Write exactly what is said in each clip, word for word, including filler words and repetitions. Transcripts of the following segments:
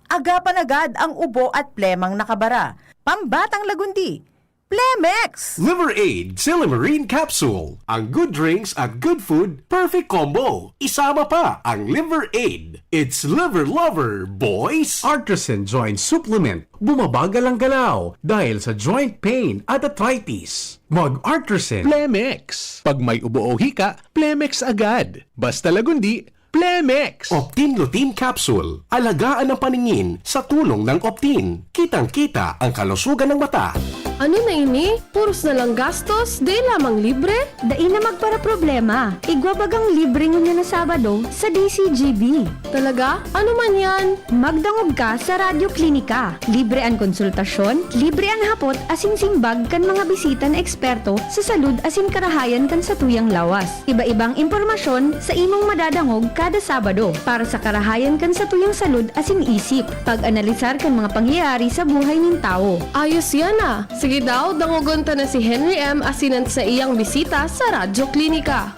Agapan agad ang ubo at plemang nakabara. Pambatang Lagundi, Plemex! Liver Aid, Silymarin Capsule. Ang good drinks at good food, perfect combo. Isama pa ang Liver Aid. It's Liver Lover, boys! Artisan Joint Supplement. Bumabagal ang galaw dahil sa joint pain at arthritis. Mag-Artisan. Plemex. Pag may ubo o hika, Plemex agad. Basta Lagundi, Plemex. Optin Lutein Capsule. Alagaan ang paningin sa tulong ng Optin. Kitang-kita ang kalusugan ng mata. Ano na ini? Puros na lang gastos, dai lamang libre? Dai na magparaproblema. Igwa bagang libre ngunyan na Sabado sa D C G B. Talaga? Ano man yan? Magdangog ka sa Radyo Klinika. Libre an konsultasyon, libre an hapot asin simbag kan mga bisita na eksperto sa salud asin karahayan kan satuyang lawas. Iba-ibang impormasyon sa imong madadangog kada Sabado para sa karahayan kan satuyang salud asin isip, pag-analisar kan mga pangyayari sa buhay nin tawo. Ayos yan ah! Sige daw, dangogon ta na si Henry M asin an saiyang bisita sa Radyo Klinika.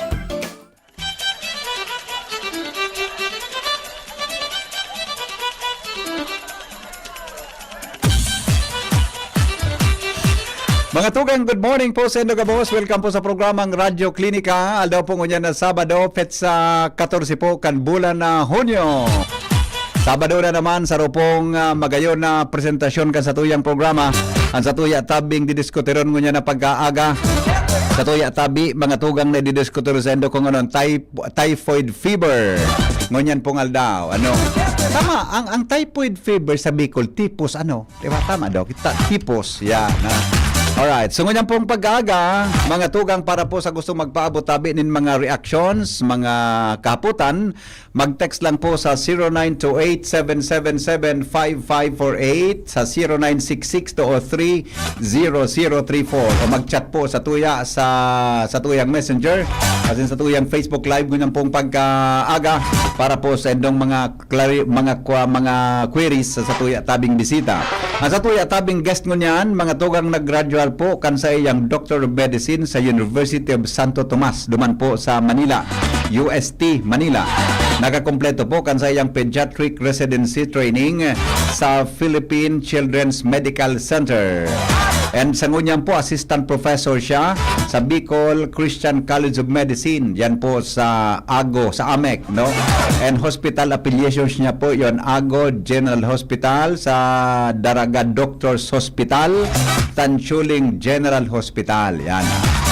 Mga tugang, good morning po sa indo gabos. Welcome po sa programang Radyo Klinika. Aldaw po ngunyan na Sabado, petsa katorse po kan bulan na Hunyo. Sabado na naman, sa rupong, ah, magayon na presentasyon kan satuyang programa. Ang satuya tabing didiskuteron ngunyan na pagkaaga. Satuya tabi, mga tugang, na didiskuteron sa indo kung ano ang type, typhoid fever. Ngunyan pong aldaw, ano? Tama, ang, ang typhoid fever sa Bicol, tipos, ano? Di ba? Tama daw. Kita, tipos. Yan, ha? Alright. So, ngunyan pong pag-aaga, mga tugang, para po sa gustong magpaabot tabi nin mga reactions, mga kahaputan, mag-text lang po sa zero nine two eight, seven seven seven, five five four eight, sa zero nine six six two oh three, zero zero three four, o mag-chat po sa tuya, sa, sa tuyang Messenger, asin sa tuyang Facebook Live, ngunyan pong pagkaaga, para po sa indong mga klari-, mga kwa-, mga queries sa satuya tabing bisita. Ang satuya tabing guest ngunyan, mga tugang nag-gradual po kan saiyang Doctor of Medicine sa University of Santo Tomas, duman po sa Manila, U S T, Manila. Nakakompleto po kan saiyang pediatric residency training sa Philippine Children's Medical Center. And sa ngunyan po, assistant professor siya sa Bicol Christian College of Medicine. Yan po sa Ago, sa AMEC, no? And hospital affiliations niya po yon, Ago General Hospital, sa Daraga Doctors Hospital, Tanchuling General Hospital. Yan.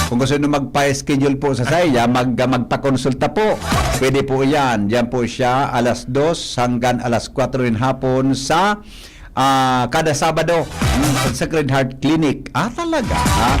Kung gusto nyo magpa-schedule po sa saya, mag, magpakonsulta po. Pwede po yan. Diyan po siya alas dos hanggang alas kwatro ng hapon sa, ah, kada Sabado, mm, sa Sacred Heart Clinic. Ah, talaga, ha?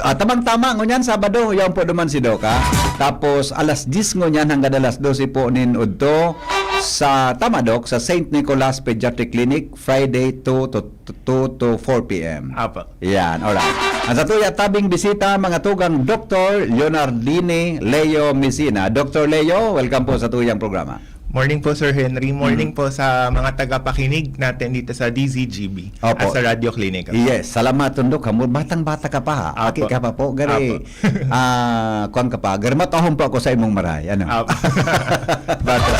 Ah, tamang-tama, ngunyan Sabado, yan po naman si Doc, ha? Tapos, alas diyes ngunyan hanggang alas dose po nin udto sa, tama, Doc, sa Saint Nicholas Pediatric Clinic, Friday two to, two to four p m. Apo. Yan, alright. Ang satuya tabing bisita, mga tugang, Doktor Leonardine Leo Messina. Doktor Leo, welcome po sa tuyang programa. Morning po, Sir Henry. Morning Mm. po sa mga tagapakinig natin dito sa D Z G B Opo. at sa Radyo Klinika. Yes, salamat, Tundok, ha. Mu-, batang-bata ka pa, ha? Aki Apo. ka pa po, gari. Apo. Ah, kuwan ka pa. Gari, matahom po ako sa imong maray. Ano? Apo. Bata.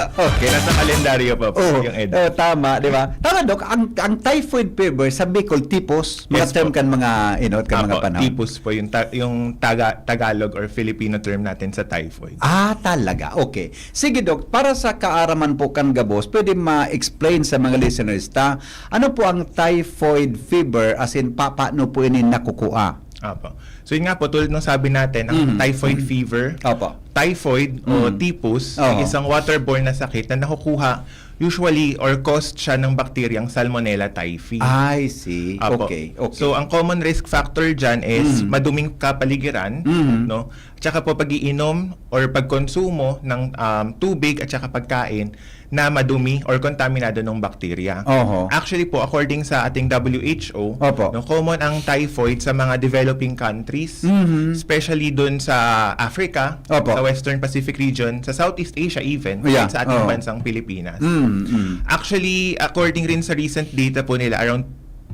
Okay. Nasa kalendaryo pa po Oo. yung edad. Oo, tama, di ba? Tama, Dok. Ang, ang typhoid fever sa Bicol, tipos, mga Yes term po. kan mga inot, kan mga Apo, panahon. tipos po yung ta-, yung Taga-, Tagalog or Filipino term natin sa typhoid. Ah, talaga. Okay. Sige, Dok. Para sa kaaraman po kan gabos, pwede ma-explain sa mga listeners ta, ano po ang typhoid fever, as in, pa-, paano po ini nakukua? Apo. So, yun nga po, tulad ng sabi natin, ang Mhm. typhoid fever, Opo. typhoid o Mhm. tipus, Oo. ay isang waterborne na sakit na nakukuha usually or caused siya ng bakteryang Salmonella typhi. I see. Apo. Okay, okay. So, ang common risk factor dyan is Mhm. maduming kapaligiran, Mhm. no? Tsaka po pag-iinom or pagkonsumo ng, um, tubig at saka pagkain na madumi or kontaminado ng bakterya. Oho. Actually po, according sa ating W H O, Opo. no, common ang typhoid sa mga developing countries, Mhm. especially dun sa Africa, Opo. sa Western Pacific region, sa Southeast Asia even, Yeah. kahit sa ating Oo. bansang Pilipinas. Mm, mm. Actually, according rin sa recent data po nila, around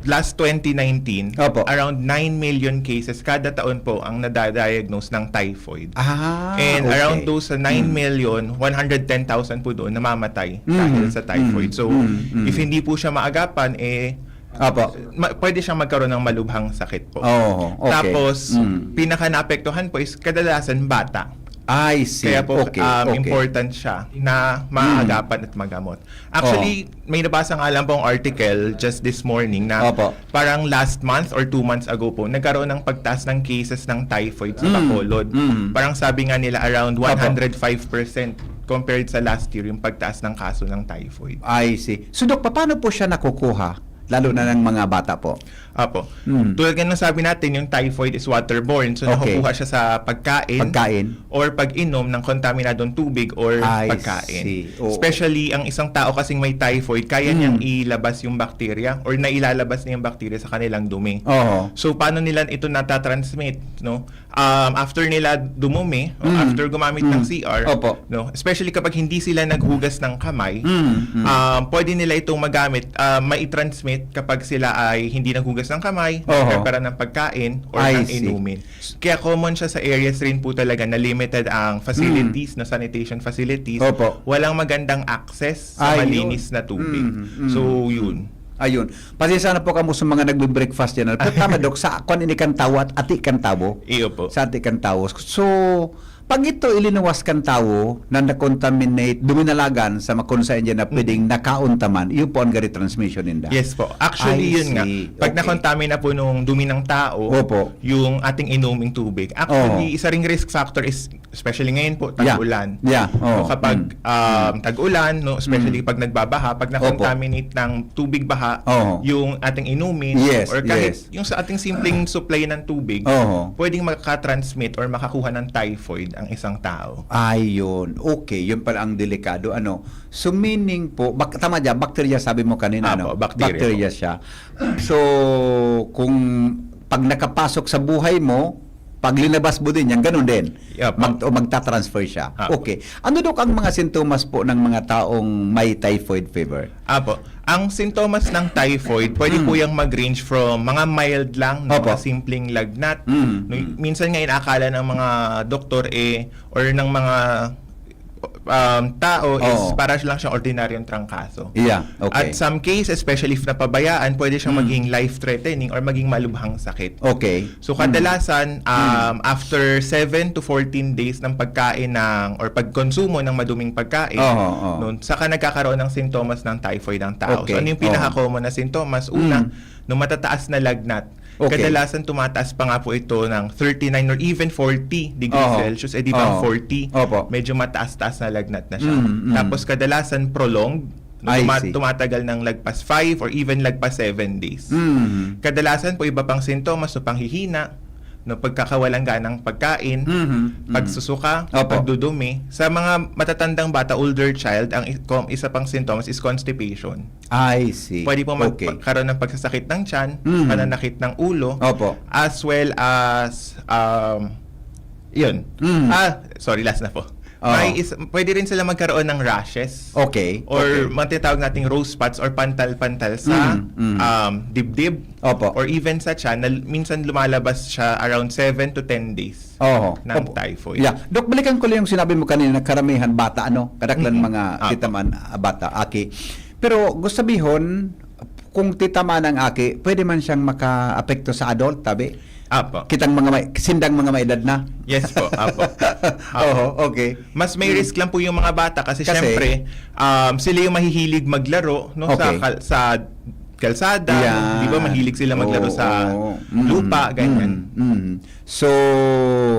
last twenty nineteen, Opo. around nine million cases kada taon po ang nadadiagnose ng typhoid. Ah, And okay. around those sa Mm. nine million, one hundred ten thousand po doon namamatay Mm. dahil sa typhoid. Mm. So, Mm. Mm. if hindi po siya maagapan, eh, Opo. ma- pwede siyang magkaroon ng malubhang sakit po. Oo, okay. Tapos, Mm. pinaka-naapektuhan po is kadalasan bata. I see. Kaya po, Okay, um, okay. important siya na maagapan at magamot. Actually, may nabasa nga lang pong article just this morning na Opo. parang last month or two months ago po, nagkaroon ng pagtaas ng cases ng typhoid sa Mm. Bacolod. Mm. Parang sabi nga nila around Opo. one hundred five percent compared sa last year yung pagtaas ng kaso ng typhoid. I see. So, Doc, paano po siya nakukuha? Lalo na ng mga bata po. Apo. Mm. Tulad nga ng sabi natin, yung typhoid is waterborne. So, Okay. nakukuha siya sa pagkain, Pagkain. or pag-inom ng kontaminadong tubig or I pagkain. see. Oo. Especially ang isang tao kasing may typhoid, kaya Mm. niyang ilabas yung bakterya or nailalabas niya yung bakterya sa kanilang dumi. Oo. So, paano nila ito natatransmit, no? Um, after nila dumumi, o Mm. after gumamit ng Mm. C R, Opo. no? Especially kapag hindi sila naghugas ng kamay, Mm, mm. um, pwede nila itong magamit, ah, mai-transmit kapag sila ay hindi naghugas ng kamay, Oho. nagprepara ng pagkain, or I ng see. inumin. Kaya common siya sa areas rin po talaga na limited ang facilities, Mm. na sanitation facilities. Opo. Walang magandang access sa Ayun. malinis na tubig. Mm, mm. So, yun. Ayun. Pasensya na po kamo sa mga nagbe-breakfast dyan. Pero tama, Doc, sa kwan ini kan tawo at ati kan tawo. Iyo po. Sa ati kan tawo. So, pag ito ilinuwas kan tawo na na-contaminate, duminalagan sa makunsain dyan na pwedeng nakaon ta man, iyo po ang gari transmission ninda. Yes po. Actually, I yun nga. see. Pag Okay. nakontamina po nung dumi ng tao, Opo. yung ating inuming tubig, actually, Oo. isa ring risk factor is, especially ngayon po, Yeah. tag-ulan. Yeah. Oo. So, kapag Mm. um, tag-ulan, no, especially Mm. pag nagbabagyo, pag Opo. na-contaminate ng tubig baha, Oo. yung ating inumin, Yes, or kahit yes. yung sa ating simpleng supply ng tubig, Oo. pwedeng makatransmit or makakuha ng typhoid ang isang tao. Ayun. Okay, yun pala ang delikado. Ano? So meaning po, bak- tama dyan, bakterya sabi mo kanina, Apo, no? bakterya Bakterya siya. So, kung pag nakapasok sa buhay mo, pag linabas mo din yan, ganun din. Apo. Mag- o magta-transfer siya. Apo. Okay. Ano, Doc, ang mga sintomas po ng mga taong may typhoid fever? Apo, ang sintomas ng typhoid, pwede Mm. po yung mag-range from mga mild lang, no, Opo. mga simpleng lagnat. Mm, No, mm. Minsan nga inaakala ng mga doktor eh, or ng mga um, tao is Oo. para lang siyang ordinaryong trangkaso. Yeah, okay. At some case, especially if napabayaan, pwede siyang Mm. maging life-threatening or maging malubhang sakit. Okay. So kadalasan, um, after seven to fourteen days ng pagkain ng or pagkonsumo ng maduming pagkain, Oo, oo. no, saka nagkakaroon ng sintomas ng typhoid ang tao. Okay. So ano yung Oo. pinaka-common na sintomas? Una, Mm. no, matataas na lagnat. Okay. Kadalasan tumataas pa nga po ito ng thirty-nine or even forty degrees Oo. Celsius. Eh di ba ang Oo. forty? Opo. Medyo mataas-taas na lagnat na siya. Mm, mm. Tapos kadalasan prolonged, no, I tuma- see. tumatagal ng lagpas five or even lagpas seven days. Mm. Kadalasan po iba pang sintomas, no, panghihina, no, pagkakawalang ganang pagkain, Mhm. Mhm. pagsusuka, Opo. pagdudumi. Sa mga matatandang bata, older child, ang i- com- isa pang sintomas is constipation. I see. Pwede po Okay. magkaroon ng pagsasakit ng tiyan, Mm. pananakit ng ulo, Opo. as well as, um, yun. Mm. Ah, sorry, last na po. Oo. May is, pwede rin sila magkaroon ng rashes Okay. or Okay. mga tinatawag nating rose spots or pantal-pantal sa Mm, mm. um, dibdib Opo. or even sa tiyan na minsan lumalabas siya around seven to ten days Oho. ng Opo. typhoid. Yeah. Doc, balikan ko lang yung sinabi mo kanina na karamihan bata, ano? Kadaklan Mm-mm. mga Apo. titaman, ah, bata, aki. Pero gusto sabihon, kung titaman ang aki, pwede man siyang makaapekto sa adult, tabi? Apo. Kitang mga may, sindang mga may edad na. Yes po, apo. Apo. Oho, okay. Mas may risk lang po yung mga bata kasi, Kasi syempre, um, sila yung mahihilig maglaro, no, sa Okay. kal- sa kalsada, Yan. di ba, mahilig sila maglaro Oo, sa oo. Mm, lupa, ganyan. Mm, mm. So,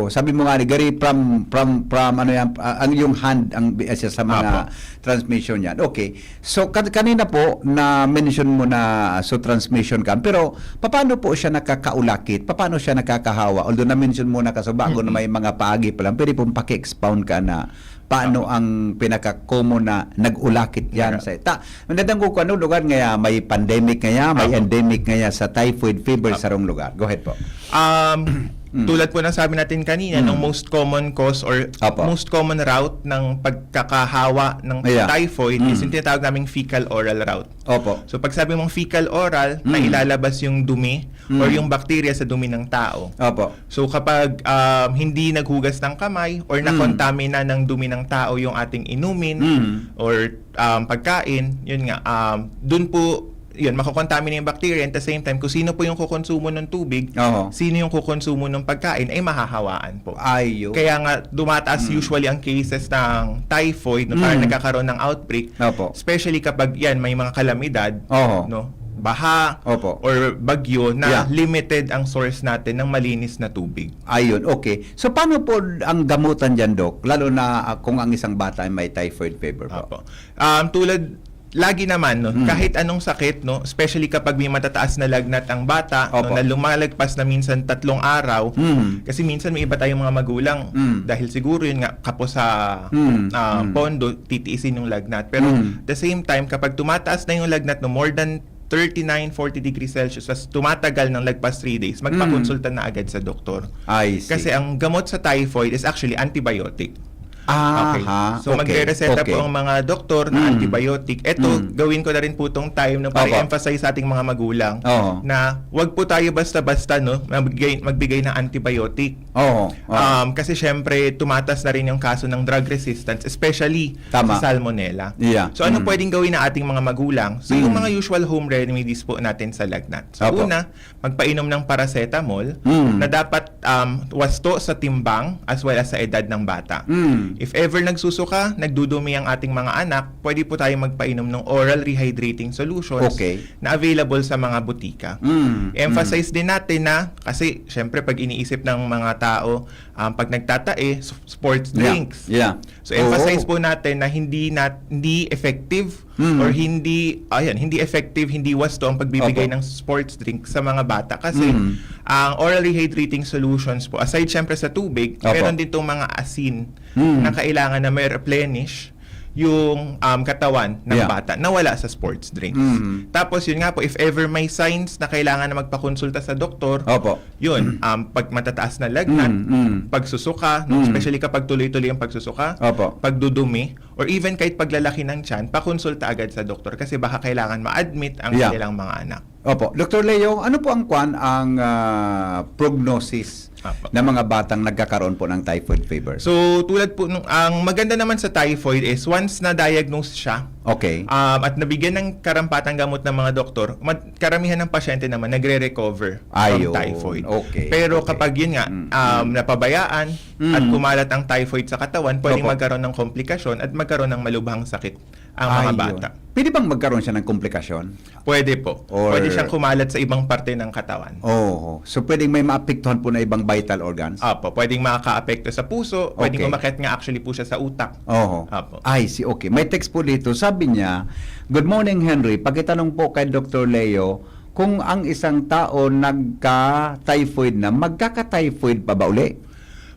sabi mo nga, gari from, from, from, ano yan, ah, ang yung hand, ang bi- isa sa mga Apo. transmission yan. Okay. So, kan- kanina po, na-mention mo na, so, transmission ka. Pero, paano po siya nakakaulakit? Paano siya nakakahawa? Although, na-mention mo na kaso bago na may mga paagi pa lang, pwede pong paki-expound ka na paano ang pinaka-common na nag-ulakit yan Naka- sa ta, nadadangog ko ano lugar ngaya may pandemic ngaya, may Apo. endemic ngaya sa typhoid fever sa rong lugar. Go ahead po. Um, Mm. Tulad po ng sabi natin kanina, Mm. ng most common cause or Apo. most common route ng pagkakahawa ng Yeah. typhoid is Mm. yung tinatawag naming fecal oral route. Opo. So pag sabi mong fecal oral, Mm. nailalabas yung dumi Mm. or yung bakterya sa dumi ng tao. Opo. So kapag um, hindi naghugas ng kamay or Mm. nakontamina ng dumi ng tao yung ating inumin Mm. or um, pagkain, yun nga, um, dun po, yun, makokontamina yung bacteria, and at the same time, kung sino po yung kukonsumo ng tubig, Oho. sino yung kukonsumo ng pagkain, ay mahahawaan po. Ayo. Kaya nga, dumataas Mm. usually ang cases ng typhoid, no, parang Mm. nagkakaroon ng outbreak, Opo. especially kapag yan, may mga kalamidad, Oho. no, baha, Opo. or bagyo na Yeah. limited ang source natin ng malinis na tubig. Ayun, okay. So paano po ang gamutan diyan, Doc? Lalo na ah, kung ang isang bata ay may typhoid fever po. Apo. Um, tulad, lagi naman, no, Mm. kahit anong sakit, no, especially kapag may matataas na lagnat ang bata, Opo. no, na lumalagpas na minsan tatlong araw, Mm. kasi minsan may iba tayong mga magulang, Mm. dahil siguro yun nga, kapos sa Mm. ah, Mm. pondo, titiisin yung lagnat. Pero Mm. at the same time, kapag tumataas na yung lagnat, no, more than thirty-nine, forty degrees Celsius, tas tumatagal ng lagpas three days, magpakonsulta na agad sa doktor. I see. Kasi ang gamot sa typhoid is actually antibiotic. Ah, Okay. ha. So, Okay. magre-reseta Okay. po ang mga doktor na Mm. antibiotic. Eto, Mm. gawin ko na rin po tong time no, para Opo. i-emphasize sa ating mga magulang Oo. na wag po tayo basta-basta, no, magbigay, magbigay ng antibiotic. Oo. Oo. Um, kasi syempre, tumatas na rin yung kaso ng drug resistance, especially Tama. sa salmonella. Yeah. So, anong Mm. pwedeng gawin ng ating mga magulang? So, yung Mm. mga usual home remedies po natin sa lagnat. So, Opo. una, magpainom ng paracetamol Mm. na dapat um, wasto sa timbang as well as sa edad ng bata. Mm. If ever nagsusuka, nagdudumi ang ating mga anak, pwede po tayo magpainom ng oral rehydrating solutions Okay. na available sa mga butika. Mm. I-emphasize din natin na, kasi syempre pag iniisip ng mga tao, um, pag nagtatae, s- sports Yeah. drinks. Yeah. So emphasize Oo. po natin na hindi nat hindi effective Mm. or hindi, ayan, hindi effective, hindi wasto ang pagbibigay Opo. ng sports drink sa mga bata kasi Mm. ang oral rehydrating solutions po, aside syempre sa tubig, Opo. meron din itong mga asin Mm. na kailangan na may replenish yung um, katawan ng Yeah. bata na wala sa sports drinks. Mm. Tapos yun nga po, if ever may signs na kailangan na magpakonsulta sa doktor, Opo. yun, um, pag matataas na lagnat, Mm, mm. pagsusuka, no? Mm. Especially kapag tuloy-tuloy ang pagsusuka, Opo. pagdudumi, or even kahit paglalaki ng tiyan, pakonsulta agad sa doktor kasi baka kailangan ma-admit ang Yeah. kanilang mga anak. Opo. Doktor Leo, ano po ang kwan, ang ah, prognosis Apo. ng mga batang nagkakaroon po ng typhoid fever? So, tulad po nung, ang maganda naman sa typhoid is once na-diagnose siya, Okay. um, at nabigyan ng karampatang gamot ng mga doktor, mad- karamihan ng pasyente naman nagre-recover Ayun. from typhoid. Okay. Pero Okay. kapag yun nga, Mm. um, napabayaan Mm. at kumalat ang typhoid sa katawan, pwedeng Opo. magkaroon ng komplikasyon at magkaroon ng malubhang sakit ang mga Ayun. bata. Pwede bang magkaroon siya ng komplikasyon? Pwede po. Or- Pwede siyang kumalat sa ibang parte ng katawan. Oo. So, pwedeng may maapektuhan po na ibang vital organs? Apo, pwedeng makakaapekto sa puso, pwedeng Okay. umakyat nga actually po siya sa utak. Oo. Apo. Ay, si okay. May text po dito. Sabi niya, "Good morning, Henry. Pakitanong po kay Doktor Leo kung ang isang tao nagka-typhoid na, magkaka-typhoid pa ba uli?"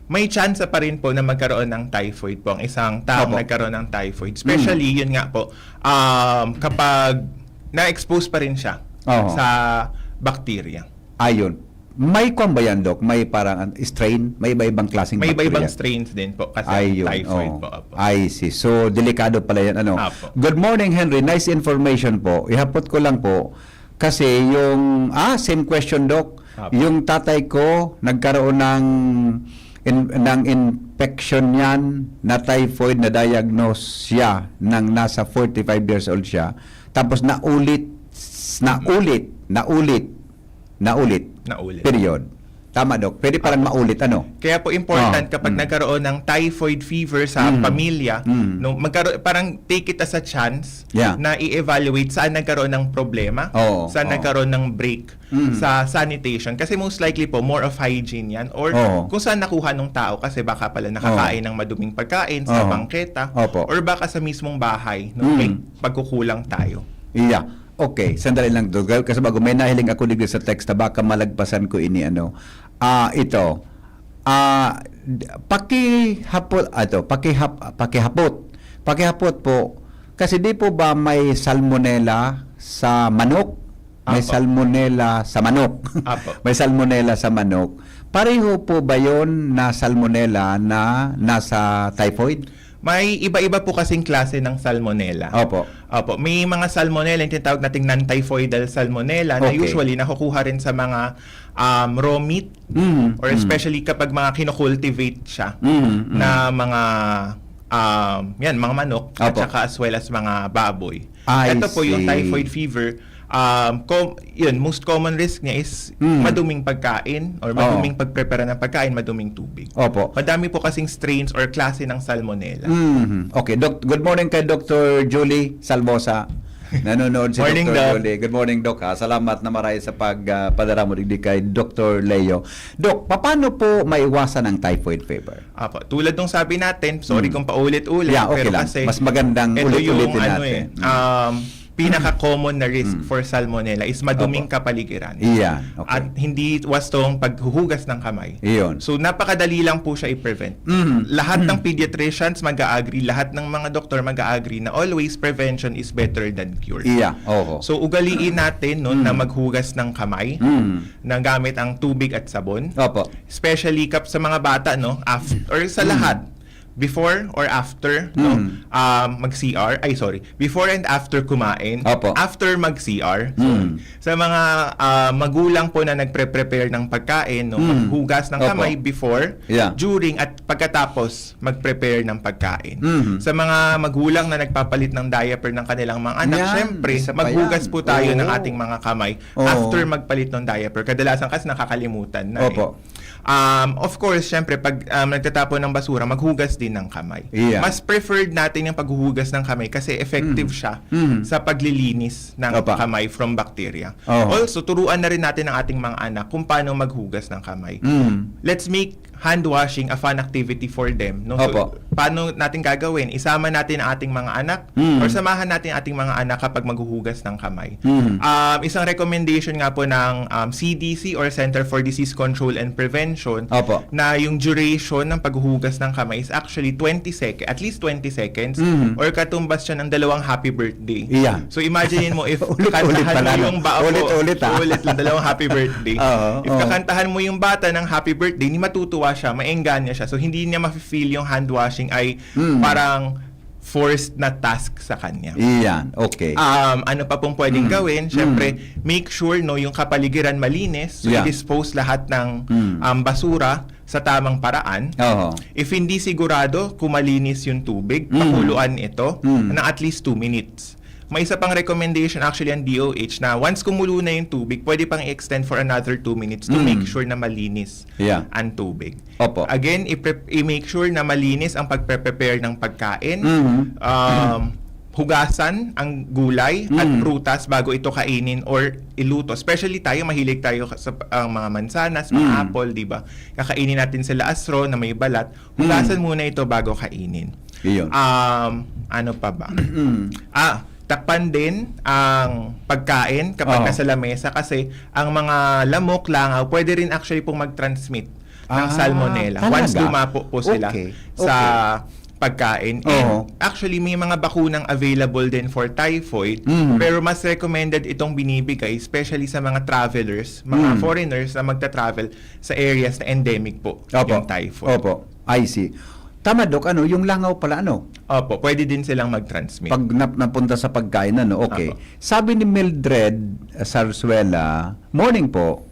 May chance pa rin po na magkaroon ng typhoid po ang isang taong Opo. nagkaroon ng typhoid. Especially, Mm. yun nga po, um, kapag na-expose pa rin siya Oo. sa bacteria. Ayun. May kwan ba yan, Doc? May parang an- strain? May iba-ibang klaseng May bacteria? Iba-ibang strains din po kasi ang Ayun, typhoid oo. po. Apo. I see. So, delikado pala yan. Ano? Apo. Good morning, Henry. Nice information po. Ihapot ko lang po. Kasi yung, ah, same question, Doc. Apo. Yung tatay ko, nagkaroon ng, in, ng infection yan, na typhoid, na-diagnose siya nang nasa forty-five years old siya. Tapos naulit, naulit, naulit, naulit. Naulit. Period. Tama, Doc. Pwede palang maulit, ano? Kaya po important Ah, kapag mm. nagkaroon ng typhoid fever sa Mm. pamilya, Mm. no, magkaroon, parang take it as a chance Yeah. na i-evaluate saan nagkaroon ng problema, Oo, saan oo. nagkaroon ng break Mm. sa sanitation. Kasi most likely po, more of hygiene yan. Or Oo. kung saan nakuha nung tao kasi baka pala nakakain ng maduming pagkain sa Oo. bangketa. Opo. Or baka sa mismong bahay, no, Mm. may pagkukulang tayo. Yeah. Okay, sandali lang, Doc. Kasi bago may nahiling ako digdi sa text na baka malagpasan ko ini, ano. Ah, ito. Ah, d- pakihapot, ato, pakihap, pakihapot. Pakihapot po. Kasi di po ba may salmonella sa manok? May Apo. Salmonella sa manok. Apo. May salmonella sa manok. Pareho po ba yon na salmonella na nasa typhoid? May iba-iba po kasing klase ng salmonella. Opo. Opo, may mga salmonella, yung tinatawag nating non-typhoidal salmonella, na Okay. usually nakukuha rin sa mga, um, raw meat, Mm, or mm. especially kapag mga kinocultivate siya Mm, mm. na mga, um, yan, mga manok, at Opo. saka as well as mga baboy. I Ito po yung see. typhoid fever. Um, com-, yun, most common risk niya is Mm. maduming pagkain or Oo. maduming pagprepara ng pagkain, maduming tubig. Opo. Madami po kasing strains or klase ng salmonella. Mhm. Okay, Doc, good morning kay Doctor Julie Salvosa. Nanonood si Morning, Doctor Doc. Julie. Good morning, Doc, ha. Salamat na maray sa pag, ah, padara mo digdi kay Doctor Leo. Doc, paano po maiwasan ang typhoid fever? Apo, tulad nung sabi natin, sorry Mm. kung paulit-ulit, Yeah, okay pero lang. kasi Mas magandang ito ulit-ulitin yung ano natin. eh, Mm. um, pinaka-common na risk Mm. for salmonella is maduming Opo. kapaligiran. Iyan, okay. At hindi wastong paghuhugas ng kamay. Iyon. So, napakadali lang po siya i-prevent. Mm. Lahat ng Mm. pediatricians mag-a-agree, lahat ng mga doktor mag-a-agree na always prevention is better than cure. Iya, oho. So, ugaliin natin, no, Mm. na maghugas ng kamay, Mm. na gamit ang tubig at sabon. Opo. Especially kap-, sa mga bata, no, af-, or sa Mm. lahat, before or after, no? Mm. Um, mag-C R, ay, sorry, before and after kumain, Opo. after mag-C R. So, Mm. sa mga, ah, magulang po na nagpre-prepare ng pagkain, no? Mm. Maghugas ng Opo. kamay before, Yeah. during, at pagkatapos mag-prepare ng pagkain. Mm. Sa mga magulang na nagpapalit ng diaper ng kanilang mga anak, Yan, syempre, isa pa maghugas yan. po tayo ng Oo. ating mga kamay Oo. after magpalit ng diaper. Kadalasan kasi nakakalimutan na eh. Opo. Um, of course, syempre, pag, um, nagtatapon ng basura, maghugas din ng kamay. Iya. Mas preferred natin yung paghuhugas ng kamay kasi effective Mm. siya Mm. sa paglilinis ng Opa. kamay from bacteria. Oho. Also, turuan na rin natin ang ating mga anak kung paano maghugas ng kamay. Mm. Let's make hand washing a fun activity for them, no? So, Opo. paano natin gagawin? Isama natin ang ating mga anak Mm. or samahan natin ang ating mga anak kapag maghuhugas ng kamay. Mm. Um, isang recommendation nga po ng, um, C D C or Center for Disease Control and Prevention Opo. na yung duration ng paghuhugas ng kamay is actually twenty sec-, at least twenty seconds Mm. or katumbas siya ng dalawang happy birthday. Iya. So, imagine mo if Ulit-ulit kakantahan pala, mo no? yung ba-, Ulit-ulit, ah. ulit lang, dalawang happy birthday. Oo, If oo. kakantahan mo yung bata ng happy birthday, ni matutuwa siya, maengganyo siya. So, hindi niya mafe-feel yung hand washing ay Mm. parang forced na task sa kanya. Iyan, okay. Um, ano pa pong pwedeng Mm. gawin? Siyempre, Mm. make sure, no, yung kapaligiran malinis. So, Yeah. i-dispose lahat ng, Mm. um, basura sa tamang paraan. Oho. If hindi sigurado kung malinis yung tubig, Mm. pakuluan ito Mm. ng at least two minutes. May isa pang recommendation actually ang D O H na once kumulo na yung tubig, pwede pang i-extend for another two minutes to Mm. make sure na malinis Yeah. ang tubig. Opo. Again, i-pre-, i-make sure na malinis ang pagpre-prepare ng pagkain. Mm. Um, hugasan ang gulay at Mm. prutas bago ito kainin or iluto. Especially tayo, mahilig tayo sa, ang mga mansanas, mga Mm. apple, di ba? Kakainin natin sila as raw na may balat. Hugasan Mm. muna ito bago kainin. Iyon. Um, ano pa ba? Mm. Ah, takpan din ang pagkain kapag Oo. nasa lamesa kasi ang mga lamok, langaw, pwede rin actually pong mag-transmit ng Ah, salmonella once talaga? dumapo po sila Okay, sa okay. pagkain. And Oo. actually, may mga bakunang available din for typhoid, Mm. pero mas recommended itong binibigay, especially sa mga travelers, mga Mm. foreigners na magta-travel sa areas na endemic po Opo. yung typhoid. Opo. I see. Tama, Doc. Ano, yung langaw pala, ano? Opo, pwede din silang mag-transmit. Pag nap-, napunta sa pagkain, ano? Okay. Opo. Sabi ni Mildred, uh, Sarzuela, "Morning po.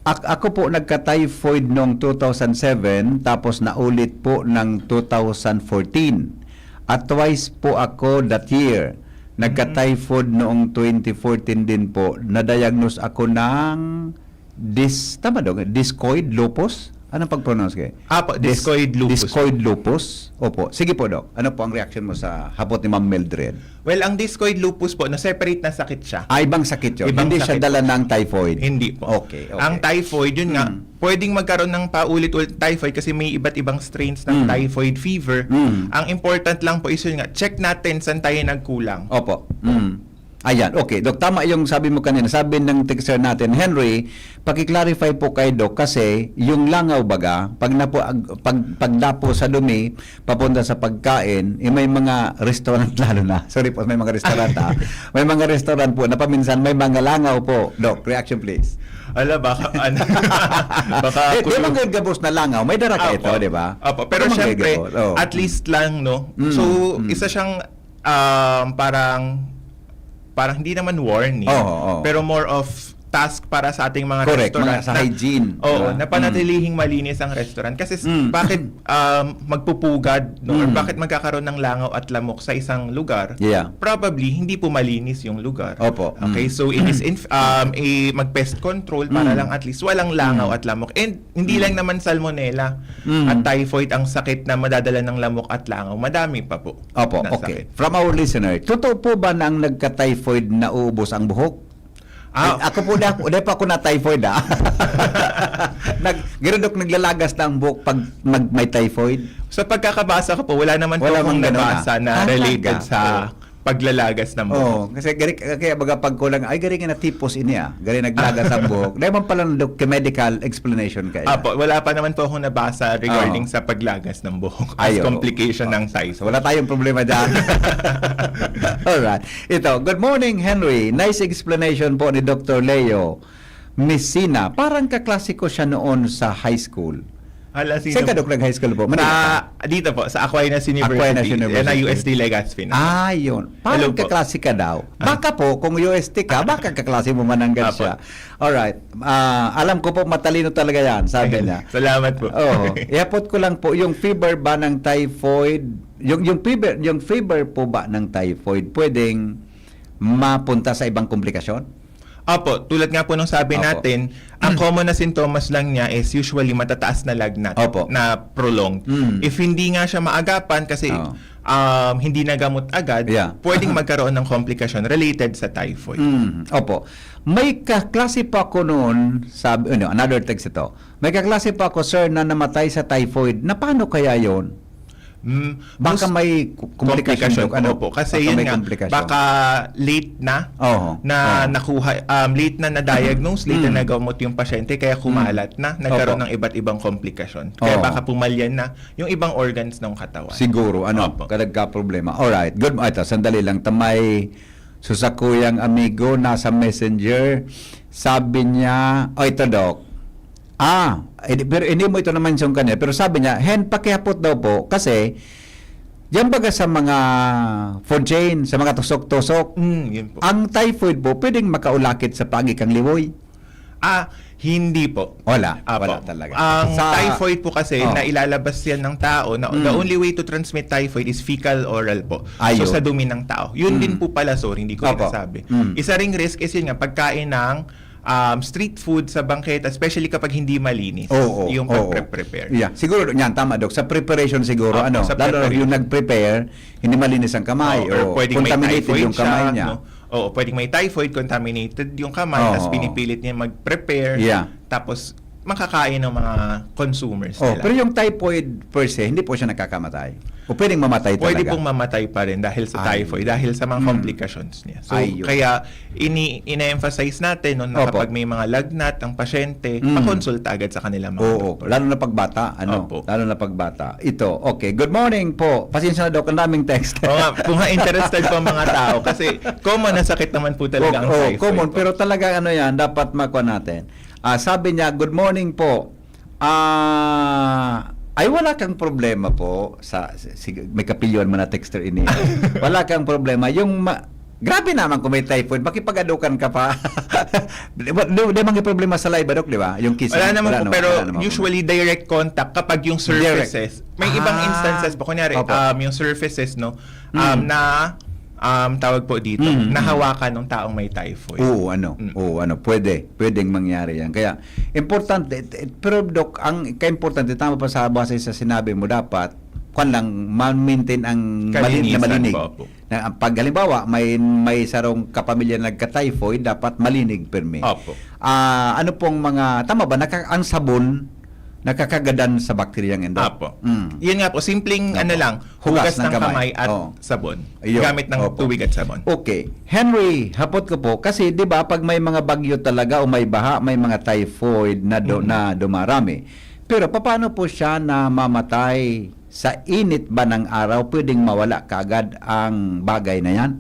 Ak-, ako po nagka-typhoid noong two thousand seven, tapos naulit po ng two thousand fourteen. At twice po ako that year. Nagka-typhoid noong twenty fourteen din po. Na-diagnose ako ng dis-, tama daw, discoid lupus?" Anong pag-pronounce kayo? Apo, Dis-, discoid lupus. Discoid lupus? Opo. Sige po, Doc. Ano po ang reaction mo sa hapot ni Ma'am Mildred? Well, ang discoid lupus po, na-separate na sakit siya. Ah, ibang sakit yun. Ibang Hindi siya sakit dala po. ng typhoid? Hindi po. Okay, okay. Ang typhoid, yun nga, Mm. pwedeng magkaroon ng paulit-ulit typhoid kasi may iba't ibang strains ng Mm. typhoid fever. Mm. Ang important lang po is yun nga, check natin saan tayo nagkulang. Opo. Mm. Ayan, okay. Doc, tama yung sabi mo kanina. Sabi ng texter natin, "Henry, paki-clarify po kay Doc kasi yung langaw baga, pag napu-, ag-, pag, pagdapo sa dumi, papunta sa pagkain, eh, may mga restaurant lalo na." Sorry po, may mga restaurant, ah. May mga restaurant po na paminsan may mga langaw po. Doc, reaction please. Ala, baka, ano, baka Eh, di kulo- man gabos na langaw, may dara ka Apo. ito, di ba? Apo. Pero Di man siyempre, gabos, oh. at least lang, no? Mm, So, mm. isa siyang, um, parang, parang hindi naman warning, Oo, oo. pero more of task para sa ating mga Correct, restaurant mga sa na, hygiene, oo, di ba? na panatilihing Mm. malinis ang restaurant. Kasi s-, Mm. bakit, um, magpupugad, no? Or Mm. bakit magkakaroon ng langaw at lamok sa isang lugar? Yeah. Probably, hindi po malinis yung lugar. Opo. Okay, Mm. so it is inf-, um, i-, mag-pest control para Mm. lang at least walang langaw Mm. at lamok. And hindi Mm. lang naman salmonella Mm. at typhoid ang sakit na madadala ng lamok at langaw. Madami pa po Opo, na okay. sakit. From our listener, totoo po ba na ang nagka-typhoid nauubos ang buhok? Ah. Ay, ako po, di ako, di pa ako na-typhoid, ah. Nag-, garo, Doc, naglalagas na ang buhok pag mag-, may typhoid? Sa pagkakabasa ko po, wala naman po Wala akong mang ganun, nabasa ah. na Ah, related talaga? sa Oo. paglalagas ng buhok. Oo, kasi gari, kaya baga pag kulang, "Ay, gari nga natipos ini, ah. Gari naglagas ang buhok." Di man pala, Doc, medical explanation kayo. Apo, wala pa naman po akong nabasa regarding Oo. sa paglagas ng buhok as Ay, oo. complication ng typhoid. So, wala tayong problema dyan. Alright. Ito, "Good morning, Henry. Nice explanation po ni Doctor Leo Messina. Parang kaklase ko siya noon sa high school." Hala, sino Saan ka, po? Doc, nag-high school po? Manila Sa, ka? dito po, sa Aquinas University. Aquinas University. Yan ang U S T Legazpi na. Ah, yun. Parang Hello po. kaklase ka daw. Ah. Baka po, kung U S T ka, baka kaklase mo man ang Apo. siya. Alright. Ah, alam ko po, matalino talaga yan, sabi Ayun. niya. Salamat po. Oo. Ihapot ko lang po, yung fever ba ng typhoid, yung, yung fever, yung fever po ba ng typhoid, pwedeng mapunta sa ibang komplikasyon? Opo, tulad nga po nung sabi Opo. natin, ang common na sintomas lang niya is usually matataas na lagnat Opo. na prolonged. Mm. If hindi nga siya maagapan kasi, Oo. um, hindi nagamot agad, Yeah. pwedeng magkaroon ng komplikasyon related sa typhoid. Mm, opo. May kaklase pa ako noon, sabi, ano, another text ito. "May kaklase pa ako, sir, na namatay sa typhoid. Na paano kaya yon?" Mm, Baka most may ku-, komplikasyon, komplikasyon, Doc, ano? opo. Kasi Baka yun may nga, komplikasyon. baka late na Oo. na Oo. nakuha, um, late na na-diagnose, late na Mm. nagamot yung pasyente, kaya kumalat na, nagkaroon Opo. ng iba't ibang komplikasyon. Kaya Oo. baka pumalyan na yung ibang organs ng katawan. Siguro, ano, Opo. ka-, nagka-problema. Alright, good. Ito, sandali lang. Tamay, so, sa kuyang amigo, nasa messenger, sabi niya, oh, ito, Doc. Ah, eh, di, pero hindi mo ito na-mention kanina. Pero sabi niya, "Hen, pakihapot daw po." Kasi, diyan baga sa mga food chain, sa mga tusok-tusok, Mm, yun po. ang typhoid po, pwedeng makaulakit sa paagi kang liwoy? Ah, hindi po. Wala. Apo. Wala talaga. Ang Sa typhoid po kasi, Oh. nailalabas yan ng tao. Na, the Mm. only way to transmit typhoid is fecal oral po. Ayun. So, sa dumi ng tao. Yun Mm. din po pala, sorry, hindi ko Opo. nasabi. Mm. Isa ring risk is yun nga, pagkain ng, um, street food sa bangketa, especially kapag hindi malinis Oo, yung oo. pagpre-prepare. Yeah. Siguro, yan, tama, Doc. Sa preparation siguro, Opo, ano, sa lalo preparation. yung nag-prepare, hindi malinis ang kamay, Oo, or o pwedeng may contaminated typhoid yung kamay siya, niya. no? Oo, pwedeng may typhoid, contaminated yung kamay, Oo, tas oo. pinipilit niya mag-prepare, Yeah. tapos makakain ng mga consumers Oh, nila. pero yung typhoid per se, hindi po siya nakakamatay? O pwedeng mamatay Pwede talaga? pong mamatay pa rin dahil sa Ay. typhoid, dahil sa mga Mm. complications niya. So, Ayun. kaya ini-, ine-emphasize natin, no, na Opo. kapag may mga lagnat ang pasyente, Mm. pakonsulta agad sa kanilang mga Oo, doktor. lalo na pag bata, ano? Opo. Lalo na pag bata. Ito, okay. Good morning po. Pasensya na, Doc, ang daming text. Oo nga, kung ha, interested po ang mga tao, kasi common na sakit naman po talaga ang Oo, typhoid common, po. pero talaga, ano yan, dapat makuha natin. Ah, sabi niya, "Good morning po." Ah, ay, wala kang problema po sa, si, si, may kapilyoan man na texter ini. Wala kang problema. Yung ma-, grabe naman kung may typhoid, makipag-adukan ka pa. Di ba, di, di man yung problema sa live, Doc, di ba? Yung kissing, Wala naman wala po, naman, pero wala naman po. usually direct contact kapag yung Direct. surfaces. May ibang Ah. instances po, kunyari, Opo. um, yung surfaces, no, um, Mm. na, um, tawag po dito, Mm, mm. nahawakan ng taong may typhoid. Oo, ano, Mm. oo, ano, pwede, pwedeng mangyari yan. Kaya, importante, eh, pero, Doc, ang kaimportante, tama pa sa, base sa sinabi mo, dapat, kwan lang, ma-maintain ang mali-, na Kalinisan malinig. po, opo. Na, pag halimbawa, may, may sarong kapamilya na nagka-typhoid, dapat malinig pirmi. Opo. Ah, ano pong mga, tama ba, naka-, ang sabon, nakakagadan sa bakteryang ito. Apo. Mm. Yan nga po, simpleng ano lang, hugas ng kamay at sabon. Ayun. Gamit ng tubig at sabon. Okay. Henry, hapot ko po, kasi di ba pag may mga bagyo talaga o may baha, may mga typhoid na, do, mm, na dumarami. Pero paano po siya namamatay? Sa init ba ng araw, pwedeng mawala kaagad ang bagay na yan?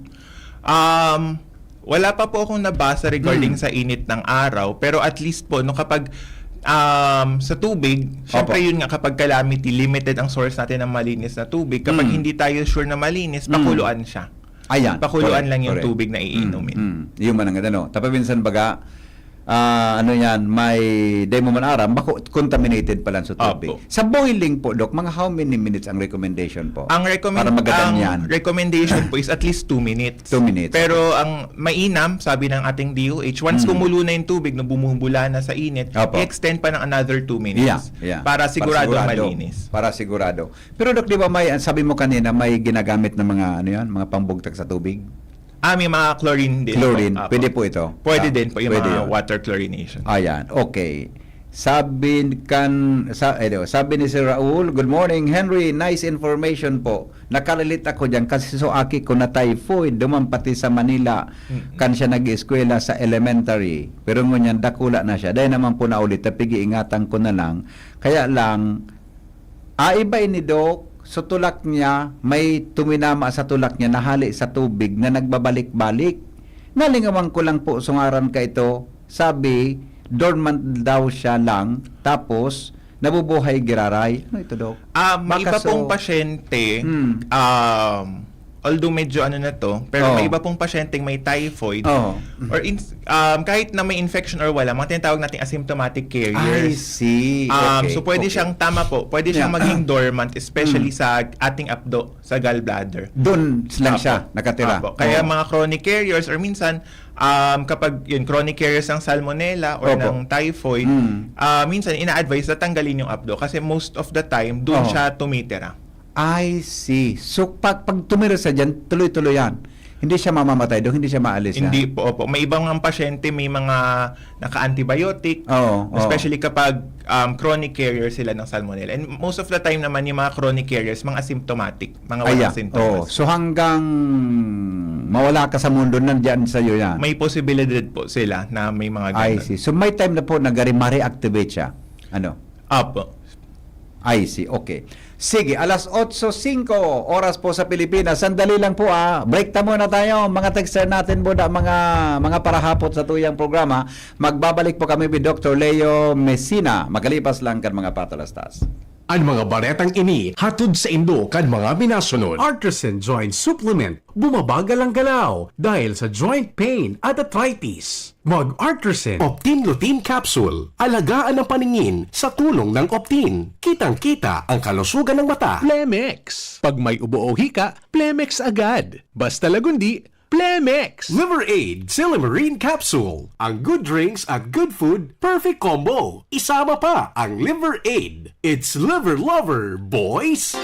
Um, wala pa po akong nabasa regarding, hmm, sa init ng araw, pero at least po, no, kapag um, sa tubig, syempre, opo, yun nga, kapag calamity, limited ang source natin ng malinis na tubig. Kapag, hmm, hindi tayo sure na malinis, hmm, pakuluan siya. Ayan. Pakuluan lang yung tubig na iinumin. Mm, mm. Yung mananggad, ano. Tapaminsan baga, ah, ano yan, may, dai mo man aram, bako, contaminated pala sa tubig. Opo. Sa boiling po, Doc, mga how many minutes ang recommendation po? Ang recommend, para magaganyan, ang recommendation po is at least two minutes. Two minutes. Pero ang mainam, sabi ng ating D O H, once, hmm, kumulo na yung tubig na bumubula na sa init, opo, i-extend pa ng another two minutes. Yeah, yeah. Para sigurado, para sigurado malinis. Para sigurado. Pero Doc, di ba may, sabi mo kanina, may ginagamit na mga, ano yan, mga pangbugtak sa tubig? Ah, may mga chlorine din. Chlorine. Po. Apo. Pwede po ito? Pwede, ah, din po yung, pwede, mga yun, water chlorination. Ayan, okay. Sabi kan sa eh, di ba, sabi ni Sir Raul, "Good morning, Henry. Nice information po. Nakarelate ako diyan kasi so aki ko na typhoid duman pati sa Manila, mm, kan siya nag-eskwela sa elementary. Pero ngunyan dakula na siya. Dahil naman po naulit, pigi-ingatan ko na lang. Kaya lang, ah, iba ini, Doc. So, tulak niya, may tuminama sa tulak niya, nahali sa tubig na nagbabalik-balik. Nalingawan ko lang po, so ngaran ka ito, sabi, dormant daw siya lang, tapos nabubuhay giraray. Ano ito, Doc? Ah, may iba pong pasyente, hmm, um, although medyo ano na to, pero, oh, may iba pong pasyenteng may typhoid, oh, or in, um, kahit na may infection or wala, mga tinatawag nating asymptomatic carriers. I see. Um, okay, so pwede, okay, siyang, tama po, pwede siyang, yeah, maging dormant, especially, hmm, sa ating apdo, sa gallbladder. Doon lang, apo, siya nakatira. Apo. Kaya, oh, mga chronic carriers or minsan, um, kapag yun, chronic carriers ng salmonella or, opo, ng typhoid, hmm, ah, minsan ina-advise na tanggalin yung apdo kasi most of the time, doon, oh, siya tumitira. I see. So, pag, pag tumira sa dyan, tuloy-tuloy yan. Hindi siya mamamatay doon, hindi siya maalis yan. Hindi po, opo. May ibang mga pasyente, may mga naka-antibiotic, oo, oo, especially kapag, um, chronic carrier sila ng salmonella. And most of the time naman, yung mga chronic carriers, mga asymptomatic, mga walang, ayan, symptoms. Oo. So, hanggang mawala ka sa mundo, nandyan sa'yo yan. May posibilidad po sila na may mga ganun. I see. So, may time na po na gari ma-reactivate siya. Ano? Apo. I see. Okay. Sige, alas otso singko, oras po sa Pilipinas. Sandali lang po, ah. Break ta muna tayo. Mga texter natin po na mga, mga parahapot sa tuyang programa. Magbabalik po kami with Doctor Leo Messina. Magkalipas lang kan mga patalastas. An mga baretang ini hatod saindo kan mga minasunod. Artisan Joint Supplement. Bumabagal ang galaw dahil sa joint pain at arthritis. Mag-Artresin Optin Lutein Capsule. Alagaan ang paningin sa tulong ng Optin. Kitang-kita ang kalusugan ng mata. Plemex. Pag may ubo o hika, Plemex agad. Basta lagundi, Plemex. Liver Aid Silymarin Capsule. Ang good drinks at good food, perfect combo. Isama pa ang Liver Aid. It's Liver Lover, boys!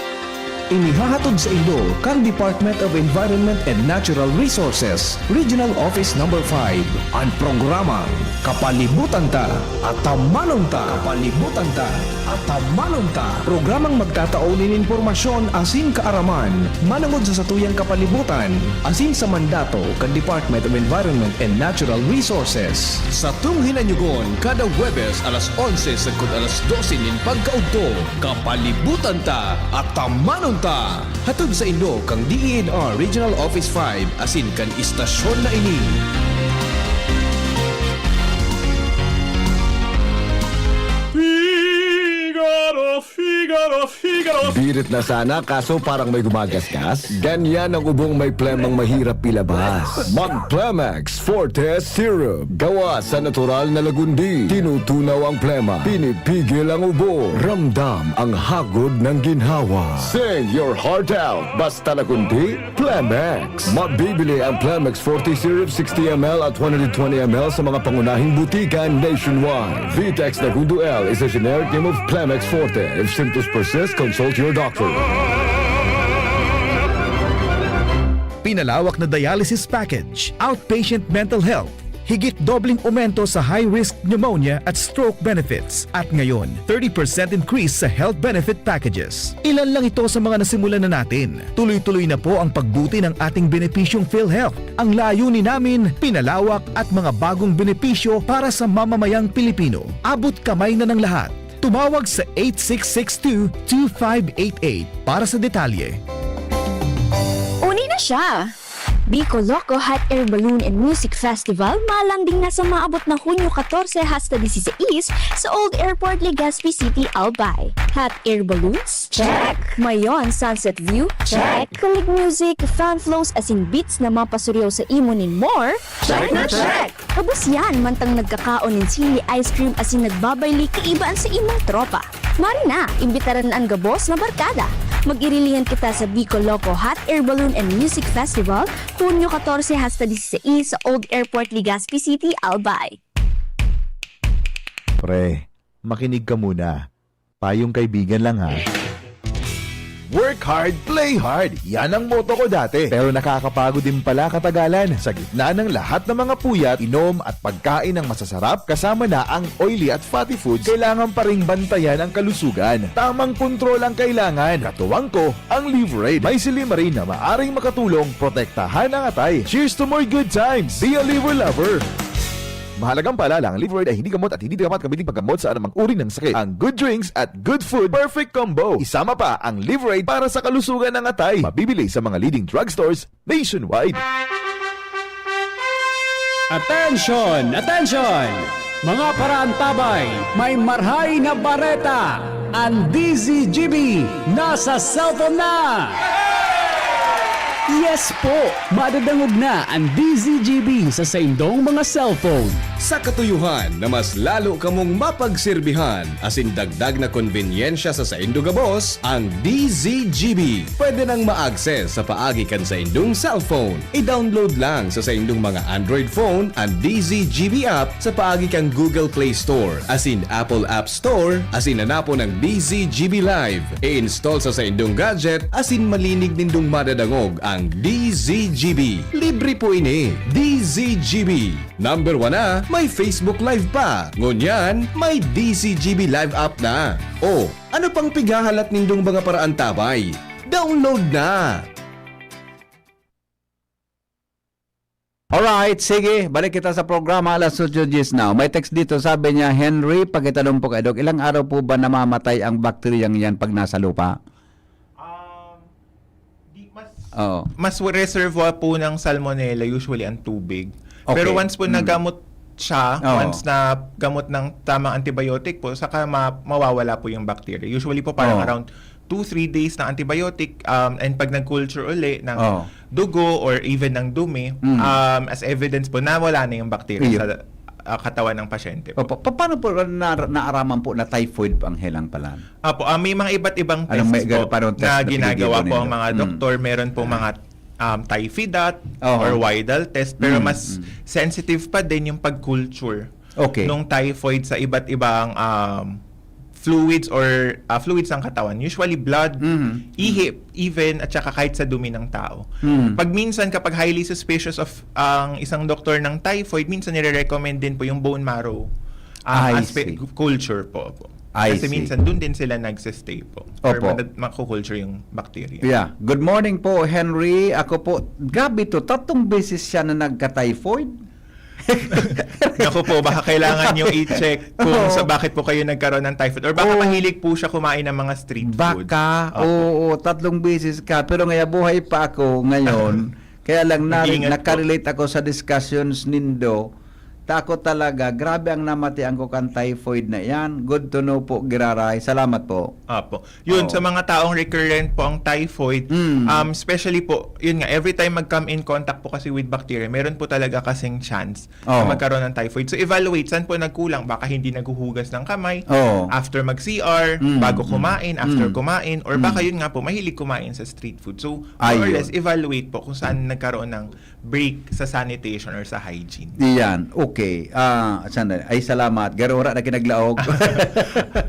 Inihahatod saindo kan Department of Environment and Natural Resources, Regional Office Number five, an programang Kapalibutan Ta, Atamanon Ta. Kapalibutan Ta, Atamanon Ta. Programang magtatao nin impormasyon asin kaaraman manongod sa satuyang kapalibutan asin sa mandato kan Department of Environment and Natural Resources. Satong hinanyogon kada Huwebes alas onse sagkod alas dose nin pagkaudto. Kapalibutan Ta, Atamanon Ta! Hatod saindo kan D E N R Regional Office five asin kan istasyon na ini. Figaro, Figaro, Figaro! Birit na sana, kaso parang may gumagasgas. Ganyan ang ubong may plemang mahirap ilabas. Mag-Plemex Forte Syrup. Gawa sa natural na lagundi. Tinutunaw ang plema. Pinipigil ang ubo. Ramdam ang hagod ng ginhawa. Sing your heart out. Basta lagundi, Plemex. Mabibili ang Plemex Forte Syrup sixty M L at one hundred twenty M L sa mga pangunahing butika nationwide. Vitex Nagundo L is a generic name of Plemex Forte. If symptoms persist, consult your doctor. Pinalawak na dialysis package, outpatient mental health, Higit dobleng aumento sa high-risk pneumonia at stroke benefits. At ngayon, thirty percent increase sa health benefit packages. Ilan lang ito sa mga nasimulan na natin. Tuloy-tuloy na po ang pagbuti ng ating benepisyong PhilHealth. Ang layunin namin, pinalawak at mga bagong benepisyo para sa mamamayang Pilipino. Abot kamay na ng lahat. Tumawag sa eight six six two two five eight eight para sa detalye. Uni na siya! Bicol Loco Hot Air Balloon and Music Festival malanding na sa maabot na Hunyo katorse hasta disisais sa Old Airport, Legazpi City, Albay. Hot air balloons? Check! Mayon Sunset View? Check! Kulig music, fan flows asin beats na mapasuriyaw sa imo nin more? Check na check! Ubos yan, mantang nagkakaon nin sili ice cream asin nagbabayli kaiba an sa imong tropa. Mari na, imbitaran an gabos na barkada. Mag-irilihan kita sa Bicol Loco Hot Air Balloon and Music Festival, Hunyo katorse hasta disisais sa Old Airport, Legazpi City, Albay. Pre, makinig ka muna. Payong kaibigan lang ha. Work hard, play hard. Yan ang motto ko dati. Pero nakakapagod din pala katagalan. Sa gitna ng lahat ng mga puyat, inom at pagkain ng masasarap, kasama na ang oily at fatty foods, kailangan pa ring bantayan ang kalusugan. Tamang kontrol ang kailangan. Katuwang ko, ang Liveraid. May silimarin na maaring makatulong protektahan ang atay. Cheers to more good times! Be a Liver Lover! Mahalagang paalala, ang Liveraid ay hindi gamot at hindi dapat gamitin paggamot sa anumang uri ng sakit. Ang good drinks at good food, perfect combo. Isama pa ang Liveraid para sa kalusugan ng atay. Mabibili sa mga leading drugstores nationwide. Attention! Attention! Mga paraantabay, may marhay na bareta! Ang D Z G B nasa cellphone na! Yes po! Madadangog na ang D Z G B sa saindong mga cellphone. Sa katuyuhan na mas lalo kamong mapagsirbihan asin dagdag na konbenyensya sa saindo gabos, ang D Z G B pwede nang ma-access sa paagi kan saindong cellphone. I-download lang sa saindong mga Android phone an D Z G B app sa paagi kan Google Play Store asin Apple App Store asin hanapon ang D Z G B Live. I-install sa saindong gadget asin malinig nindong madadangog ang D Z G B. Libre po ini. D Z G B. Number one na, may Facebook Live pa. Ngunyan, may D Z G B Live app na. O, ano pang pighahalat nindong mga paraantabay? Download na! Alright, sige, balik kita sa programa alas otso diyes na. May text dito, sabi niya, "Henry, pakitanong po kay Doc, ilang araw po ba namamatay ang bakteryang yan pag nasa lupa?" Um, di, mas, Oo. mas reservoir po ng salmonella usually ang tubig. Okay. Pero once po Mm. nagamot siya, Oo. once na gamot ng tamang antibiotic po, saka ma- mawawala po yung bacteria. Usually po parang Oo. around two three days na antibiotic, um, and pag nag-culture uli ng Oo. dugo or even ng dumi, Mm. um, as evidence po, nawala na yung bacteria Iyo. sa ah, katawan ng pasyente po. Opo. Pa- paano po na, naaraman po na typhoid po ang helang palan? Apo, ah, may mga iba't ibang Anong may tests po parang test na na ginagawa pinag-iipunin po ang nyo? mga Mm. doktor. Meron po mga um, typhi dot Oho. or Widal test, pero Mm, mas mm. sensitive pa din yung pag-culture Okay. nung typhoid sa iba't ibang um, fluids or ah, fluids ng katawan. Usually blood, Mhm. ihi, even at saka kahit sa dumi ng tao. Mhm. Pag minsan kapag highly suspicious of ang isang doktor ng typhoid, minsan nire-recommend din po yung bone marrow um, I aspe- see. culture po. po. I Kasi see. minsan doon din sila nagsistay po. Or Opo. mad- makukulture yung bacteria. Yeah. Good morning po, Henry. Ako po, gabi to, tatlong beses siya na nagka-typhoid. Naku po, baka kailangan nyo i-check kung Oo. sa bakit po kayo nagkaroon ng typhoid. Or baka Oo. mahilig po siya kumain ng mga street food. Baka, Opo. oo, tatlong beses ka. Pero ngaya buhay pa ako ngayon. Kaya lang na, Mag-ingat po. nakarelate ako sa discussions nindo. Ta ako talaga, grabe ang namatian ko kan typhoid na yan. Good to know po, Giraray. Salamat po. Apo. Yun, Oo. sa mga taong recurrent po ang typhoid, Mm. um, especially po, yun nga, every time mag-come in contact po kasi with bacteria, meron po talaga kasing chance Oo. na magkaroon ng typhoid. So, evaluate, saan po nagkulang? Baka hindi naghuhugas ng kamay, Oo. after mag-C R, Mm, bago mm, kumain, after mm. kumain, or baka Mm. yun nga po, mahilig kumain sa street food. So, more or Ayun. less, evaluate po kung saan nagkaroon ng break sa sanitation or sa hygiene. Iyan, okay. Ah, sandali. Ay, salamat. Garura na kinaglaog.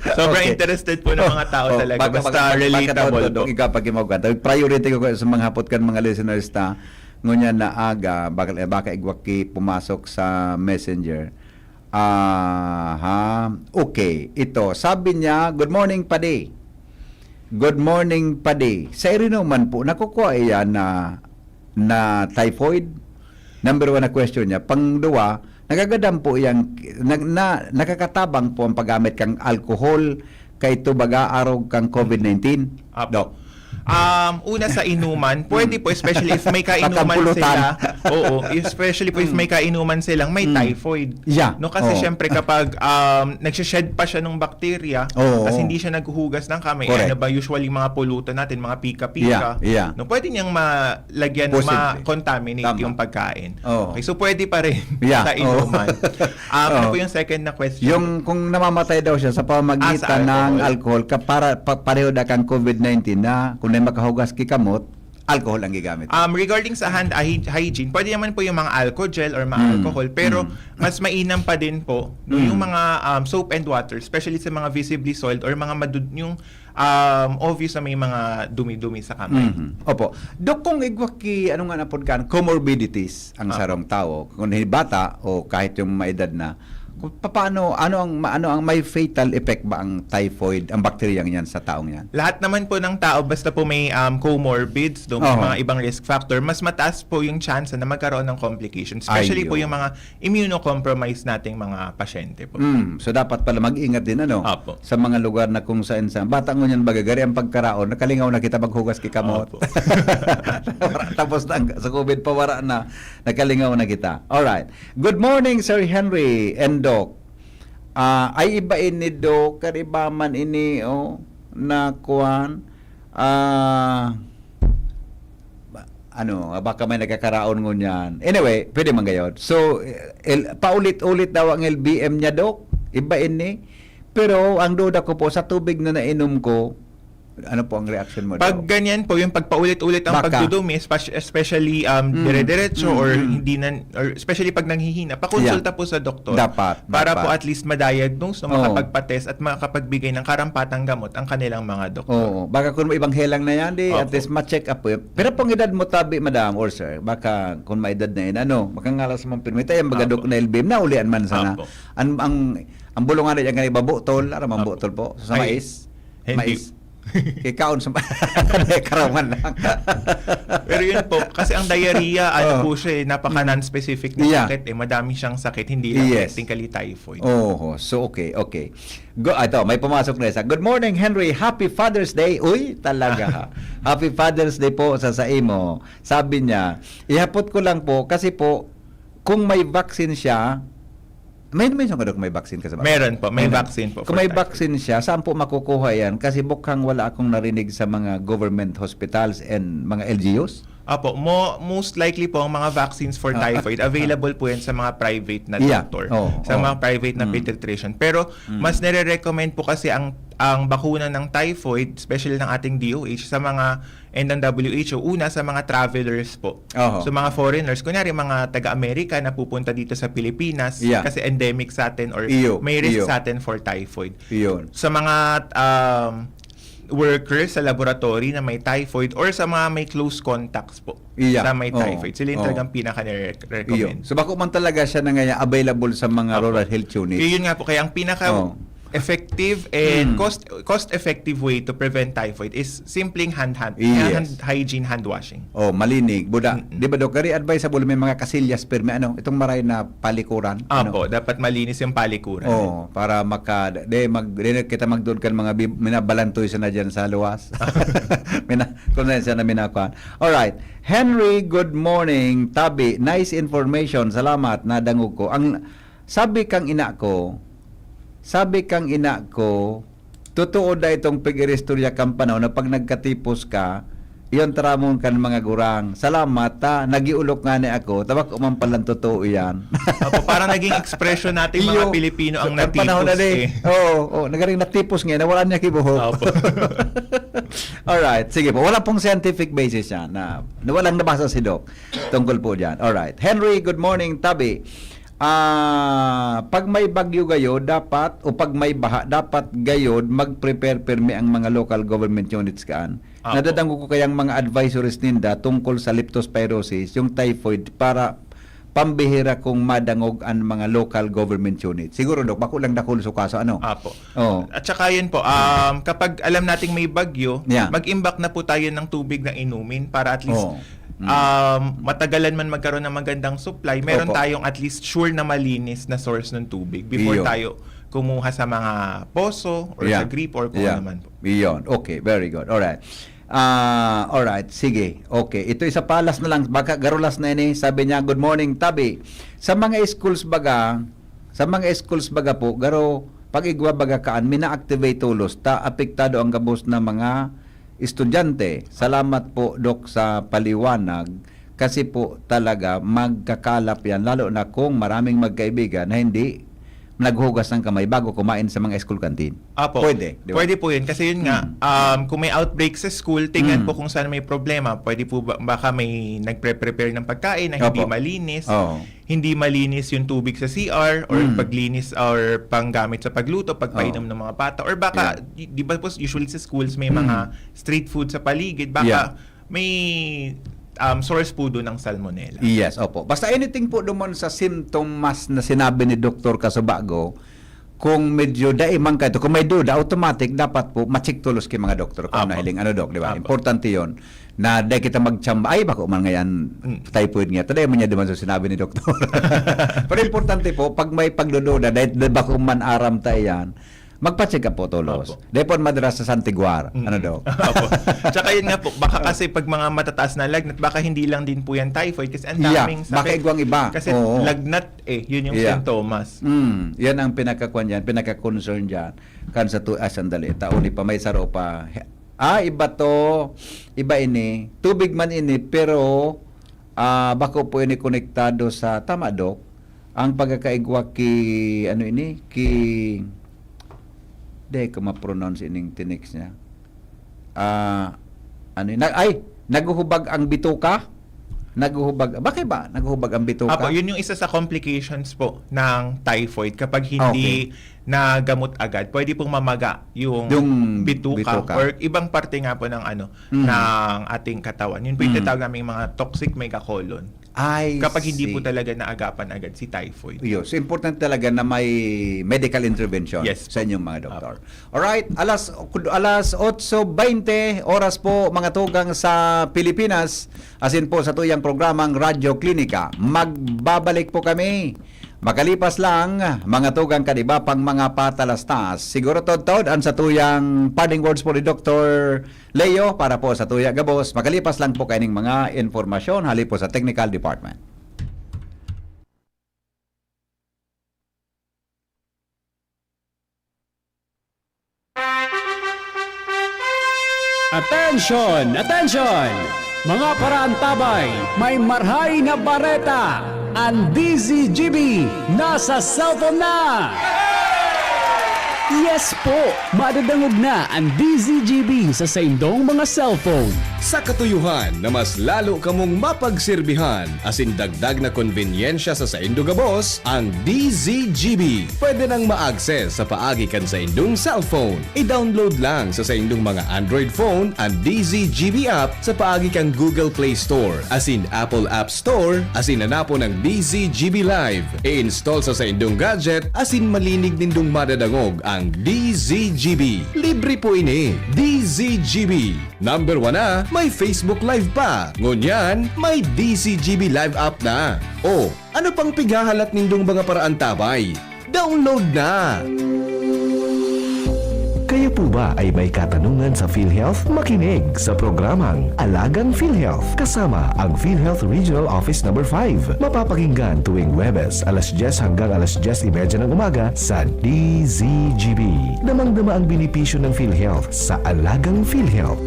Sobrang Okay. interested po ng mga tao Oh, talaga. baka- Basta baka- baka- relatable baka- po. Ikaw, pag-imaw ka. Priority ko sa mga hapot kan mga listeners ta. Ngunyan na aga, baka, baka igwa ki pumasok sa messenger. Aha, okay. Ito, sabi niya, "Good morning, Padi." "Good morning, Padi." Sa irinuman po, nakukuha iyan na, na typhoid? Number one na question niya. Pangduwa, nagagadan po iyang, na, na, nakakatabang po ang paggamit kang alcohol, kaito baga arog kang covid nineteen? Apo. Doc. Um, una sa inuman, pwede po, especially if may kainuman Pagkampulutan. sila. Oo, especially po if may kainuman silang may Mm. typhoid. Yeah. No, kasi Oo. syempre kapag, um, nagshe-shed pa siya ng bakterya, Oo. tas hindi siya naghuhugas ng kamay, Correct. ano ba usually mga pulutan natin, mga pika-pika, Yeah, yeah. no, pwede niyang malagyan, Posible. ma-contaminate Tama. yung pagkain. Oo. Okay, so pwede pa rin Yeah, sa oo. inuman. Um, ano Oo. po yung second na question? Yung kung namamatay daw siya sa pamagitan Ah, sa ng alcohol. alcohol, ka-, para, pa-, pareho da kang covid nineteen na kung may makahugas ki kamot, alcohol ang gigamit. Um, regarding sa hand hy-, hygiene, pwede naman po yung mga alcohol gel or mga Mm. alcohol, pero Mm. mas mainam pa din po, no, Mm. yung mga, um, soap and water, especially sa mga visibly soiled or mga madud-, yung, um, obvious na may mga dumi-dumi sa kamay. Mhm. Opo. Dok, kung igwa ki, ano nga na pod kan, comorbidities ang Ah. sarong tawo, kung bata o kahit yung maedad na, kung papaano, ano ang, ano ang may fatal effect ba ang typhoid, ang bakteryang yan sa taong yan? Lahat naman po ng tao, basta po may, um, comorbids, do, may Oo. mga ibang risk factor, mas mataas po yung chance na magkaroon ng complications. Especially po Ayun. yung mga immunocompromised nating mga pasyente po. Mm, so dapat pala mag-ingat din, ano, Apo. sa mga lugar na kung saan sa bata ngunyan bagagari ang pagkaraon, nakalingaw na kita maghugas ki kamot. Apo. Tapos na, ang, sa covid pa wara na, nakalingaw na kita. Alright. Good morning, Sir Henry and Doc. Ah, ay iba ini, Doc, kariba man ini, oh, na kuwan. Ah, ba-, ano, baka may nagkakaraon ngunyan. Anyway, pwede man gayod. So, el-, paulit-ulit daw ang L B M niya, Doc. Iba ini. Pero ang duda ko po, sa tubig na nainom ko, ano po ang reaction mo, Pag Doc? ganyan po, yung pagpaulit-ulit ang Baka. pagdudumi, espe-, especially, um, Mm. dire-diretso or Mm-mm. hindi na, or especially pag nanghihina, pakonsulta Yeah. po sa doktor Dapat, para dapat. po at least ma-diagnose o Oo. makapagpa-test at makapagbigay ng karampatang gamot ang kanilang mga doktor. Oo. Baka kung may ibang helang na yan, di, at Opo. least ma-check up po yun. Pero pang edad mo tabi, madam or sir, baka kung may edad na yun, ano, makangalas mong pirmita, yan, baga Opo. Doc, na L B M, naulian man sana. Opo. Ang, ang, ang bulungan na yan, kanina, butol, aram ang Opo. butol po, sa Ay, mais. hindi. Mais. Kikaon sa Hindi, karawan lang. Pero yun po, kasi ang diarrhea, ano Oh. po siya eh, napaka Mm. non-specific na Yeah. sakit eh. Madami siyang sakit, hindi lang Yes. technically typhoid. Oho, so okay, okay. Go, ah, ito, may pumasok na isa. "Good morning, Henry. Happy Father's Day." Uy, talaga ha. "Happy Father's Day po sa, sa imo." Sabi niya, "Ihapot ko lang po, kasi po, kung may vaccine siya," may, may sungkod kung may vaccine ka sa ba? Meron po, may Meron. vaccine po Kung for may typhoid. vaccine siya, saan po makukuha yan? Kasi bukhang wala akong narinig sa mga government hospitals and mga L G Us. Apo, mo, most likely po ang mga vaccines for Ah, ah, typhoid, ah. available po yan sa mga private na Yeah. doktor. Oo, Sa oo. mga private na Mm. pediatrician. Pero Mm. mas nire-recommend po kasi ang, ang bakuna ng typhoid, especially ng ating D O H, sa mga, and ng W H O, una sa mga travelers po. Oho. So mga foreigners, kunyari mga taga-Amerika na pupunta dito sa Pilipinas, Yeah. kasi endemic sa atin or Iyo, may risk iyo. sa atin for typhoid. Iyon. Sa mga, um, workers sa laboratory na may typhoid or sa mga may close contacts po Iya. na may Oo. typhoid. Sila yung Oo. talagang pinaka-recommend. Iyo. So, bako man talaga siya na ngayon available sa mga Apo. rural health units. Kaya yun nga po, kaya ang pinaka Oo. effective and Mm. cost, cost-effective way to prevent typhoid is simpleng hand, hand, Yes. hand hygiene, hand washing. Oh, malinig. Buda, Mm-mm. di ba, Doc? Kari advisable, may mga kasilyas, pero may ano, itong maray na palikuran. Apo, Ano? dapat malinis yung palikuran. Oo, para maka-, di, mag-, di na kita magdoon kan mga bi-, minabalantoy sana dyan sa luwas. Mina-, kung saan sana minakuha. Alright. Henry, good morning. Tabi, nice information. Salamat, nadangog ko. Ang sabi kang ina ko, sabi kang ina ko, totoo da itong pag-iristorya kang panahon na pag nagkatipos ka, iyon taramon kan mga gurang. Salamat, ta, nagiulok nga ni ako, tabak uman palang totoo iyan. Opo, parang naging expression natin mga Iyo. Pilipino ang Sa panahon natipos na di. eh. Oo, oo, nagaring natipos nga, nawala niya kibuhok. Opo. Alright, sige po. Wala pong scientific basis yan na, na walang nabasa si Doc tungkol po dyan. Alright. Henry, good morning, Tabi. Ah, pag may bagyo gayo, dapat, o pag may baha, dapat gayod mag-prepare pirmi ang mga local government units kaan. Apo. Nadadangog ko kayang mga advisories ninda tungkol sa leptospirosis, yung typhoid, para pambihira kung madangog an mga local government unit. Siguro, Dok, bako lang dakul sa kaso, ano? Apo. Oo. At saka yun po, um, kapag alam nating may bagyo, Yeah. mag-imbak na po tayo ng tubig na inumin para at least, Oo. Mm. um, matagalan man magkaroon ng magandang supply, meron Opo. tayong at least sure na malinis na source ng tubig before Iyo. tayo kumuha sa mga poso or Yeah. sa gripo or kung Yeah. ano man po. Iyon. Okay, very good. Alright. Ah, alright. Sige. Okay. Ito isa pa, last na lang. Baka garo last na ini. Sabi niya, "Good morning, Tabi. Sa mga schools baga, sa mga schools baga po, garo pag igwa baga kaan, mina-activate tolos, ta apektado ang gabos na mga estudyante. Salamat po, Dok, sa paliwanag. Kasi po talaga magkakalap yan, lalo na kung maraming magkaibigan na hindi naghuhugas ng kamay bago kumain sa mga school canteen." Apo. Pwede, di ba? Pwede po yun. Kasi yun nga, Hmm. um, kung may outbreak sa school, tingnan Hmm. po kung saan may problema. Pwede po ba, baka may nagpre-prepare ng pagkain na hindi Opo. malinis. Oo. Hindi malinis yung tubig sa C R or Hmm. paglinis or panggamit sa pagluto, pagpainom Oo. ng mga bata. Or baka, Yeah. di, di ba po usually sa schools may Hmm. mga street food sa paligid. Baka Yeah. may, um, source po doon ng salmonella. Yes, opo. Basta anything po duman sa symptoms na sinabi ni Doktor Casubago, kung medyo dai man kayo, kung may duda, automatic, dapat po, ma-check tolos kay mga doktor kung Apo. nahiling, ano, Dok, di ba? Apo. Importante yon na dai kita magtsamba, "Ay, bako man ngayon, Mm. typhoid nga." Ito, dai man niya duman sa sinabi ni doktor. Pero importante po, pag may pagdududa, dahil, dahil bako man aram ta yan, magpa-check up po tolos. Apo. Dai po madara sa Santiguar. Mm. Ano, Dok? Apo. Tsaka yun nga po, baka kasi pag mga matataas na lagnat, baka hindi lang din po yan typhoid kasi ang Yeah, daming sakit. Baka igwang iba. Kasi Oo. lagnat eh, yun yung Yeah. sintomas. Mm, yan ang pinaka-kwan dyan, pinaka-concern dyan. Kan sa tu-, ah, sandali, taon pa, may saro pa. Ah, iba to, iba ini. Tubig man ini, pero, ah, bako po ini konektado sa, tama, Dok? Ang pagkakaigwa ki, ano ini, ki, di ko ma-pronounce ining tinext niya. Ah, ano yun? Na, ay, naghuhubag ang bituka? Naghuhubag, bakit ba? Naghuhubag ang bituka? Apo, yun yung isa sa complications po ng typhoid kapag hindi Okay. nagamot agad. Pwede pong mamaga yung Yung bituka bituka. or ibang parte nga po ng ano, Mm. ng ating katawan. Yun po yung Mm. tinatawag naming mga toxic megacolon. I Kapag hindi see. po talaga naagapan agad si typhoid. Yun. So, important talaga na may medical intervention Yes sa po. inyong mga doktor. Apo. Alright, alas, alas otso bente oras po, mga tugang sa Pilipinas, asin po sa tuyang programang Radyo Klinika. Magbabalik po kami. Makalipas lang, mga tugang, kan iba pang mga patalastas. Siguro, Tod, Tod, an sa tuyang parting words po ni Doktor Leo, para po sa tuya gabos, makalipas lang po kaining mga impormasyon hali po sa technical department. Attention! Attention! Mga paraantabay, may marhay na bareta! An D Z G B nasa cellphone na! Yes po! Madadangog na an D Z G B sa saindong mga cellphone. Sa katuyohan na mas lalo kamong mapagserbihan asin dagdag na konbenyensya sa saindo gabos, ang D Z G B pwede nang ma-access sa paagi kan saindong cellphone. I-download lang sa saindong mga Android phone an D Z G B app sa paagi kan Google Play Store asin Apple App Store, asin hanapon ang D Z G B Live. I-install sa saindong gadget asin malinig nindong madadangog ang D Z G B. Libre po ini. D Z G B. Number one na, may Facebook Live pa. Ngunyan, may D Z G B Live app na. O, ano pang pighahalat nindong mga paraantabay? Download na! Kayo po ba ay may katanungan sa PhilHealth? Makinig sa programang Alagang PhilHealth kasama ang PhilHealth Regional Office Number five. Mapapakinggan tuwing Huwebes, alas dyes hanggang alas dyes y media ng umaga sa D Z G B. Damang-dama ang benepisyo ng PhilHealth sa Alagang PhilHealth.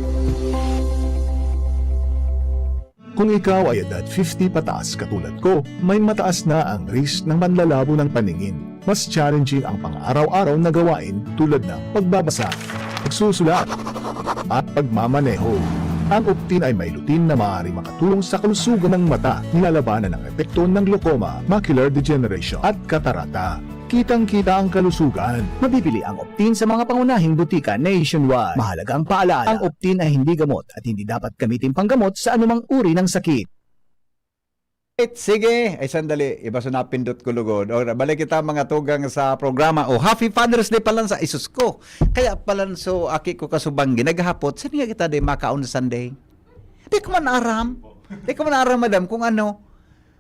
Kung ikaw ay edad fifty pataas katulad ko, may mataas na ang risk ng panlalabo ng paningin. Mas challenging ang pang-araw-araw na gawain tulad ng pagbabasa, pagsusulat, at pagmamaneho. Ang Optin ay may lutein na maaaring makatulong sa kalusugan ng mata, nilalabanan ang epekto ng glaucoma, macular degeneration, at katarata. Kitang-kita ang kalusugan. Mabibili ang Optin sa mga pangunahing butika nationwide. Mahalagang paalala, ang Optin ay hindi gamot at hindi dapat gamitin panggamot sa anumang uri ng sakit. Right, sige. Ay, sandali. Iba sa napindot ko lugod. O, balik kita, mga tugang, sa programa. O, Happy Father's Day pala sa isus ko. Kaya pala so, aki ko kasubanggi, naghahapot, "Saan nga kita di makaon sa Sunday?" Di ko man aram. Di ko man aram, madam, kung ano.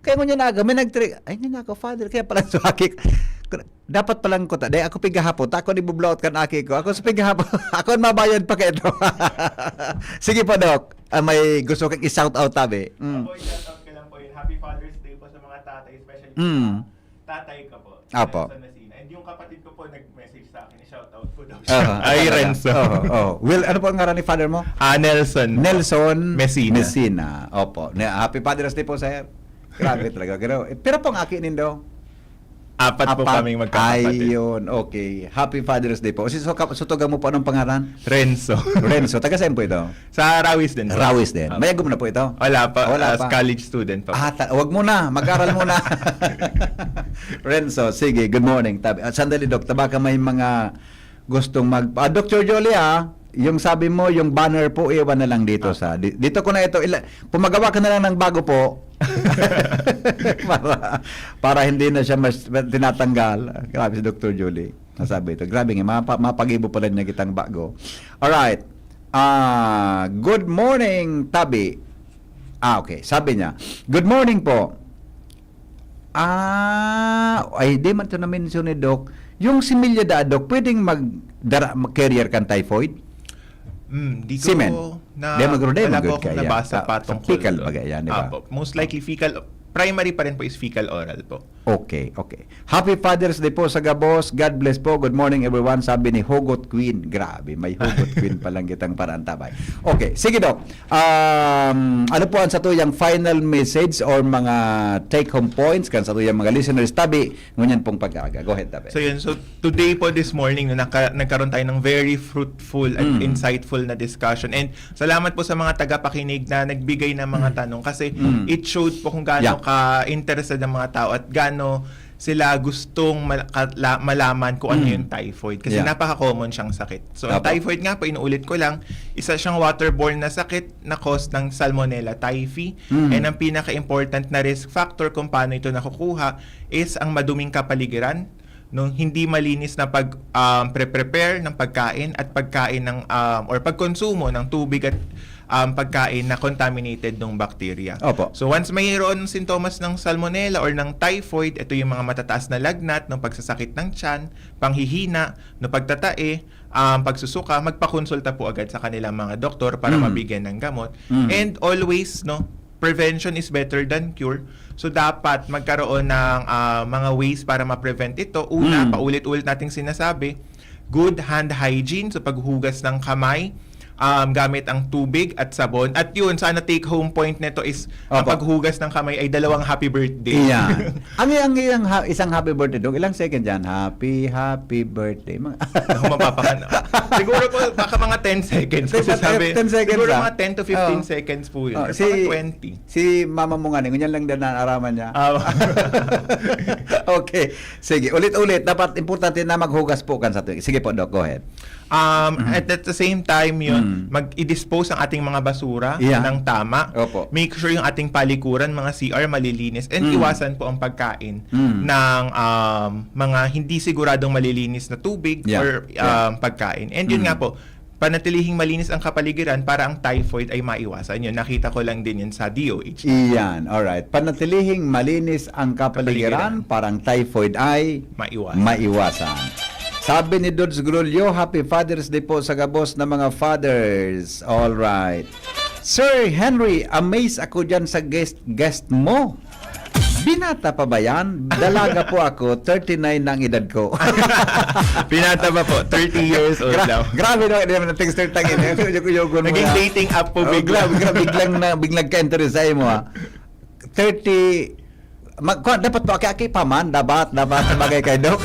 Kaya ngunyan aga, may nagtri-, "Ay, ngunyan ako, Father." Kaya pala so, aki ko, dapat palang ko ta, dahil ako pighahapot, ako di bublaot kan aki ko. Ako sa pighahapot, ako ang mabayad pa kayo. Sige pa, Doc. Ah, may gusto kang i-shout out, tabi. Mm. Ako, i-shout out ko lang po yun. Happy Father's Day po sa mga tatay, especially Mm. sa tatay ko po, Apo. Nelson Messina. And yung kapatid ko po nag-message sa akin, i-shout out ko daw siya. Oo, Ay, talaga. Renzo. Oo, oo. Will, ano po ang ngaran ni father mo? Ah, Nelson. Nelson Messina. Messina. Opo. Ne-, Happy Father's Day po, sir. Grabe talaga. Pero, eh, pero pong aki nindo? Apat po Apat. kaming magkakapatid. Ayun, okay. Happy Father's Day po. Si, so, ka-, sutugan mo po, anong pangalan? Renzo. Renzo. Taga saan po ito? Sa Rawis din po. Rawis din. Opo. Mayagom na po ito? Wala pa. Wala As pa. college student pa po. Ah, ta-, wag muna. Mag-aral muna. Renzo, sige. Good morning. Tabi, ah, sandali, Doc. Tabaka may mga gustong mag-, ah, Doctor Jolie, ah, yung sabi mo, yung banner po, iwan na lang dito Ah. sa, di-, dito ko na ito, ila-, pumagawa ka na lang ng bago po. Para, para hindi na siya mas, tinatanggal. Grabe si Doctor Jolie. Nasabi ito. Grabe nga, mapa-, mapagibo pala niya kitang bago. Alright. Ah, good morning, Tabi. Ah, okay. Sabi niya, "Good morning po." Ah, ay, di man ito na-mention ni Doc. Yung similya da, Doc, pwedeng magdara, mag-carrier kan typhoid? Hmm, di ko Semen. na, Di magro-, di wala magro-, po akong kaya. nabasa Sa, pa sa tungkol fecal doon. bagay yan, di ba? Apo. Most likely, fecal, primary pa rin po is fecal oral po. Okay, okay. Happy Father's Day po sa gabos. God bless po. Good morning, everyone. Sabi ni Hugot Queen. Grabe, may Hugot Queen palang kitang paraan, tabay. Okay, sige, Doc. Um, ano po ang satuyang final message or mga take-home points kan satuyang mga listeners, tabi, ngunyan pong pag-aaga? Go ahead, tabi. So yun, so today po, this morning, no, naka-, nagkaroon tayo ng very fruitful and Mm. insightful na discussion. And salamat po sa mga tagapakinig na nagbigay ng mga Mm. tanong kasi Mm. it showed po kung gaano Yeah. ka-interested ang mga tao at gaano sila gustong mal-, ka-, la-, malaman kung ano Mm. yung typhoid. Kasi Yeah. napaka-common siyang sakit. So, ang Apo. typhoid nga po, inuulit ko lang, isa siyang waterborne na sakit na cause ng Salmonella typhi. Mm. And ang pinaka-important na risk factor kung paano ito nakukuha is ang maduming kapaligiran, no? Hindi malinis na pag, um, pre-prepare ng pagkain at pagkain ng, um, or pagkonsumo ng tubig at, um, pagkain na contaminated ng bacteria. Opo. So, once mayroon sintomas ng salmonella or ng typhoid, ito yung mga matataas na lagnat, no, pagsasakit ng tiyan, panghihina, no, pagtatae, um, pagsusuka, magpakonsulta po agad sa kanilang mga doktor para Mm. mabigyan ng gamot. Mm. And always, no, prevention is better than cure. So, dapat magkaroon ng, ah, mga ways para ma-prevent ito. Una, Mm. paulit-ulit nating sinasabi, good hand hygiene. So, paghuhugas ng kamay, um, gamit ang tubig at sabon. At yun, sana take-home point nito is ang Opo. paghugas ng kamay ay dalawang happy birthday. Iyan. Ang, ang, ang ha-, isang happy birthday, Dong. Ilang second yan? Happy, happy birthday. Mga Ako mapapakana. Siguro po, baka mga ten seconds. Kasi Ten, sabi, ten seconds, siguro ah. mga ten to fifteen Oo. seconds po yun. Oh, Baka si, twenty. si mama mo nga, ngunyan lang din naaraman niya. Ah. Okay. Sige, ulit-ulit. Dapat importante na maghugas po kan sa tuwing. Sige po, Doc. Go ahead. Um, Mm. at, at the same time, yun, Mm. mag-i-dispose ang ating mga basura Yeah. ng tama. Opo. Make sure yung ating palikuran, mga C R, malilinis. And Mm. iwasan po ang pagkain Mm. ng, um, mga hindi siguradong malilinis na tubig Yeah. or, Yeah. um, pagkain. And yun Mm. nga po, panatilihing malinis ang kapaligiran para ang typhoid ay maiwasan. Yun, nakita ko lang din yun sa D O H. Iyan, alright. Panatilihing malinis ang kapaligiran Kapaligiran. para ang typhoid ay Maiwasan. maiwasan. Sabi ni Dudes Grulio, "Happy Father's Day po sa gabos na mga fathers." Alright. Sir Henry, amaze ako dyan sa guest, guest mo. Binata pa ba yan? Dalaga po ako, thirty-nine na ang edad ko. Binata pa po, thirty years old Gra-, daw. grabe naman, hindi naman nating start ang ina. Yung, yung, yung, Naging yung, dating app po oh, bigla. grabe, grabe, biglang na, biglang ka-interest sa imo, ha. Thirty, Mag, kuwan, dapat po, aki-aki pa man, dapat, dapat sa bagay kay Doc.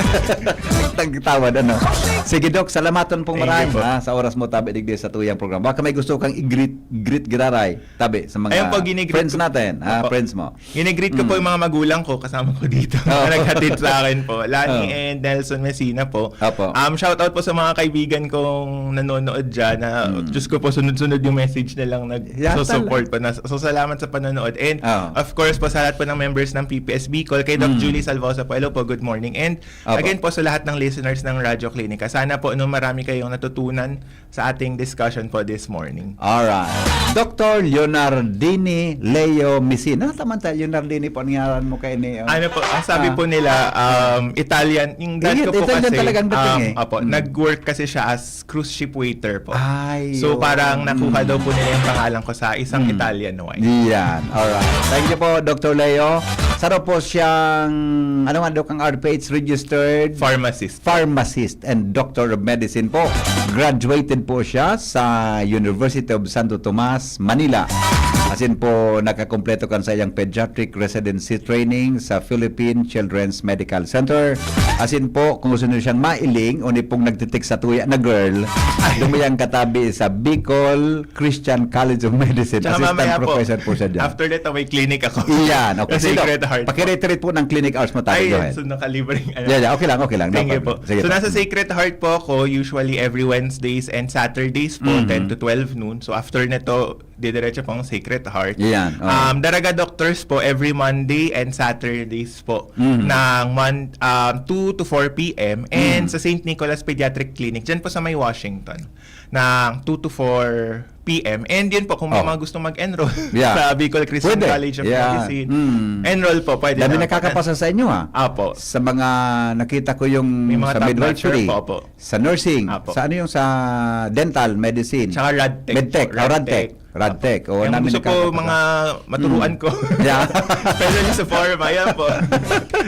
Tagtawad, ano. Sige, Doc, salamaton pong Thank you maray, po. Ha, sa oras mo, tabi digdi sa tuyang programa. Baka may gusto kang i-greet, greet giraray, tabi, sa mga Ayun po, ginigreet friends ko- natin, ha, Opo. friends mo. Ginigreet ko po Mm. yung mga magulang ko, kasama ko dito, Oh. na naghatid sa akin po. Lani Oh. and Nelson Messina po. Opo. Um, shout out po sa mga kaibigan kong nanonood dyan na, Mm. Diyos ko po, sunod-sunod yung message nilang Yata nag-support po. Na, so, salamat sa panonood. And, Oh. of course po, sa lahat po ng members ng P P S Bicol, kay Doc Mm. Julie Salvosa po, hello po, good morning. And Opo. again po, sa lahat ng listeners ng Radyo Klinika, sana po, no, marami kayong natutunan sa ating discussion po this morning. Alright. Doctor Leonardini Leo Messina. Tama tayo, Leonardini po ang ngaran mo kay ni, oh. Ano po, ang sabi Ah. po nila, um, Italian, yung dad Hindi, ko po Italian kasi, talagang dating um, eh. opo, Mm. nag-work kasi siya as cruise ship waiter po. Ay, So, yun. parang nakuha Mm. daw po nila yung pangalan ko sa isang Mm. Italian wife. Yan. Alright. Thank you po, Doctor Leo. Saro po siyang, ano nga, Doc, ang R P H registered? Pharmacist. Pharmacist and Doctor of Medicine po. Graduated po siya sa University of Santo Tomas, Manila. Asin po, nakakompleto kan sa iyang pediatric residency training sa Philippine Children's Medical Center. Asin po, kung gusto niyo siyang mailing, o ni pong nagtitik sa tuya na girl, dumayang katabi sa Bicol Christian College of Medicine. Tsaka Assistant mamaya po, professor po siya dyan. After nito, may clinic ako. Iyan, okay. Sa Sige, Doc. Sacred Heart po. Pakirate-rate po ng clinic hours mo tayo. Go Ay, ahead. so nakalibreng ano. Yeah, yeah, okay lang, okay lang. No Thank you po. problem. Sige So, po. nasa Sacred Heart po ako usually every Wednesdays and Saturdays po, Mhm. ten to twelve noon. So, after nito, didiretso po ang Sacred Heart. Yan, oh. Um, Daraga Doctors po every Monday and Saturdays po Mhm. ng mon- um, two to four p.m. And Mhm. sa Saint Nicholas Pediatric Clinic, dyan po sa may Washington, ng two to four p.m. And yun po, kung may Oh. mga gustong mag-enroll Yeah. sa Bicol Christian Pwede. College of Yeah. Medicine, Mm. enroll po. Pwede Dami naman. Nakakapasa sa inyo, ha? Apo. Sa mga nakita ko yung May mga sa top midwifery, notcher po, opo. sa nursing, Apo. Sa ano yung sa dental medicine? Tsaka radtech. Medtech, oh, Radtech. Radtech. Radtech. Oh, Yung namin gusto po nakakapasa. Mga maturuan Mm. ko. Yeah. Especially sa pharma, yan po.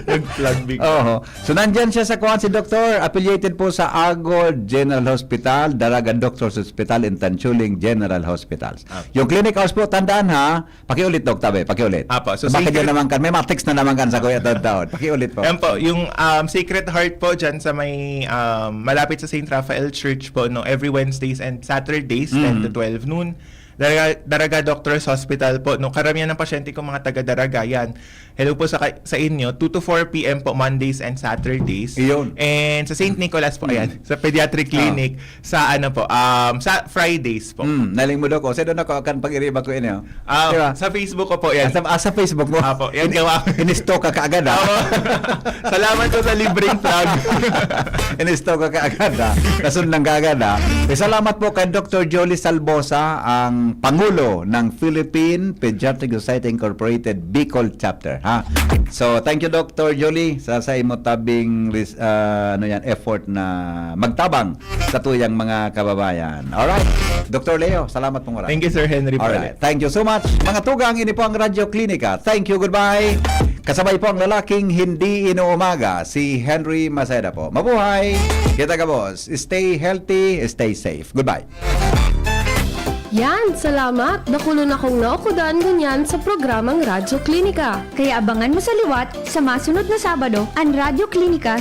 Nag-plug big. Oho. So, nandyan siya sa kuwan si Doktor, affiliated po sa Agod General Hospital, Daraga Doctors Hospital, and Tanchuling General Hospitals. Ah. Yung clinic hours po, tandaan ha, pakiulit, Doc, tabi, pakiulit. Apo, so Bakit Sacred- yan naman kan, may mga text na naman kan sa Kuya Taon-Taon. Pakiulit po. Yan po, yung um, Sacred Heart po dyan sa may um, malapit sa Saint Raphael Church po, no, every Wednesdays and Saturdays, Mm. ten to twelve noon. Daraga, Daraga Doctors Hospital po, no, karamihan ng pasyente ko mga taga Daraga yan. Hello po sa, kay- sa inyo, two to four p.m. po Mondays and Saturdays. Iyon. And sa Saint Nicholas po, Mm. ayan, sa pediatric Ah. clinic, sa ano po, um, sa Fridays po. Hmm, naling mo, Doc. O, sa doon ako akan pag-iriba ko ini, oh. Ah, Di ba? Sa Facebook ko po yan. Ah, sa, ah, sa Facebook mo? Apo, yan In- gawa. In-stalk ka kaagad, ah. Apo. Salamat po sa libreng plug. In-stalk ka kaagad, ah. Nasundan ka agad, ah. Eh, salamat po kay Doktor Jolie Salbosa, ang Pangulo ng Philippine Pediatric Society Incorporated Bicol Chapter, ha? So, thank you, Doktor Jolie, sa, sa imo tabing res- ah, ano yan, effort na magtabang sa tuyang mga kababayan. Alright. Doktor Leo, salamat pong oras. Thank you, Sir Henry, po Alright. ulit. Thank you so much. Mga tugang, ini po ang Radyo Klinika. Thank you, goodbye. Kasabay po ang lalaking hindi inuumaga, si Henry Maceda po. Mabuhay! Kita ka, boss. Stay healthy, stay safe. Goodbye. Yan, salamat. Dakul na akong naukudan ngunyan sa programang Radyo Klinika. Kaya abangan mo sa liwat sa masunod na Sabado an Radyo Klinika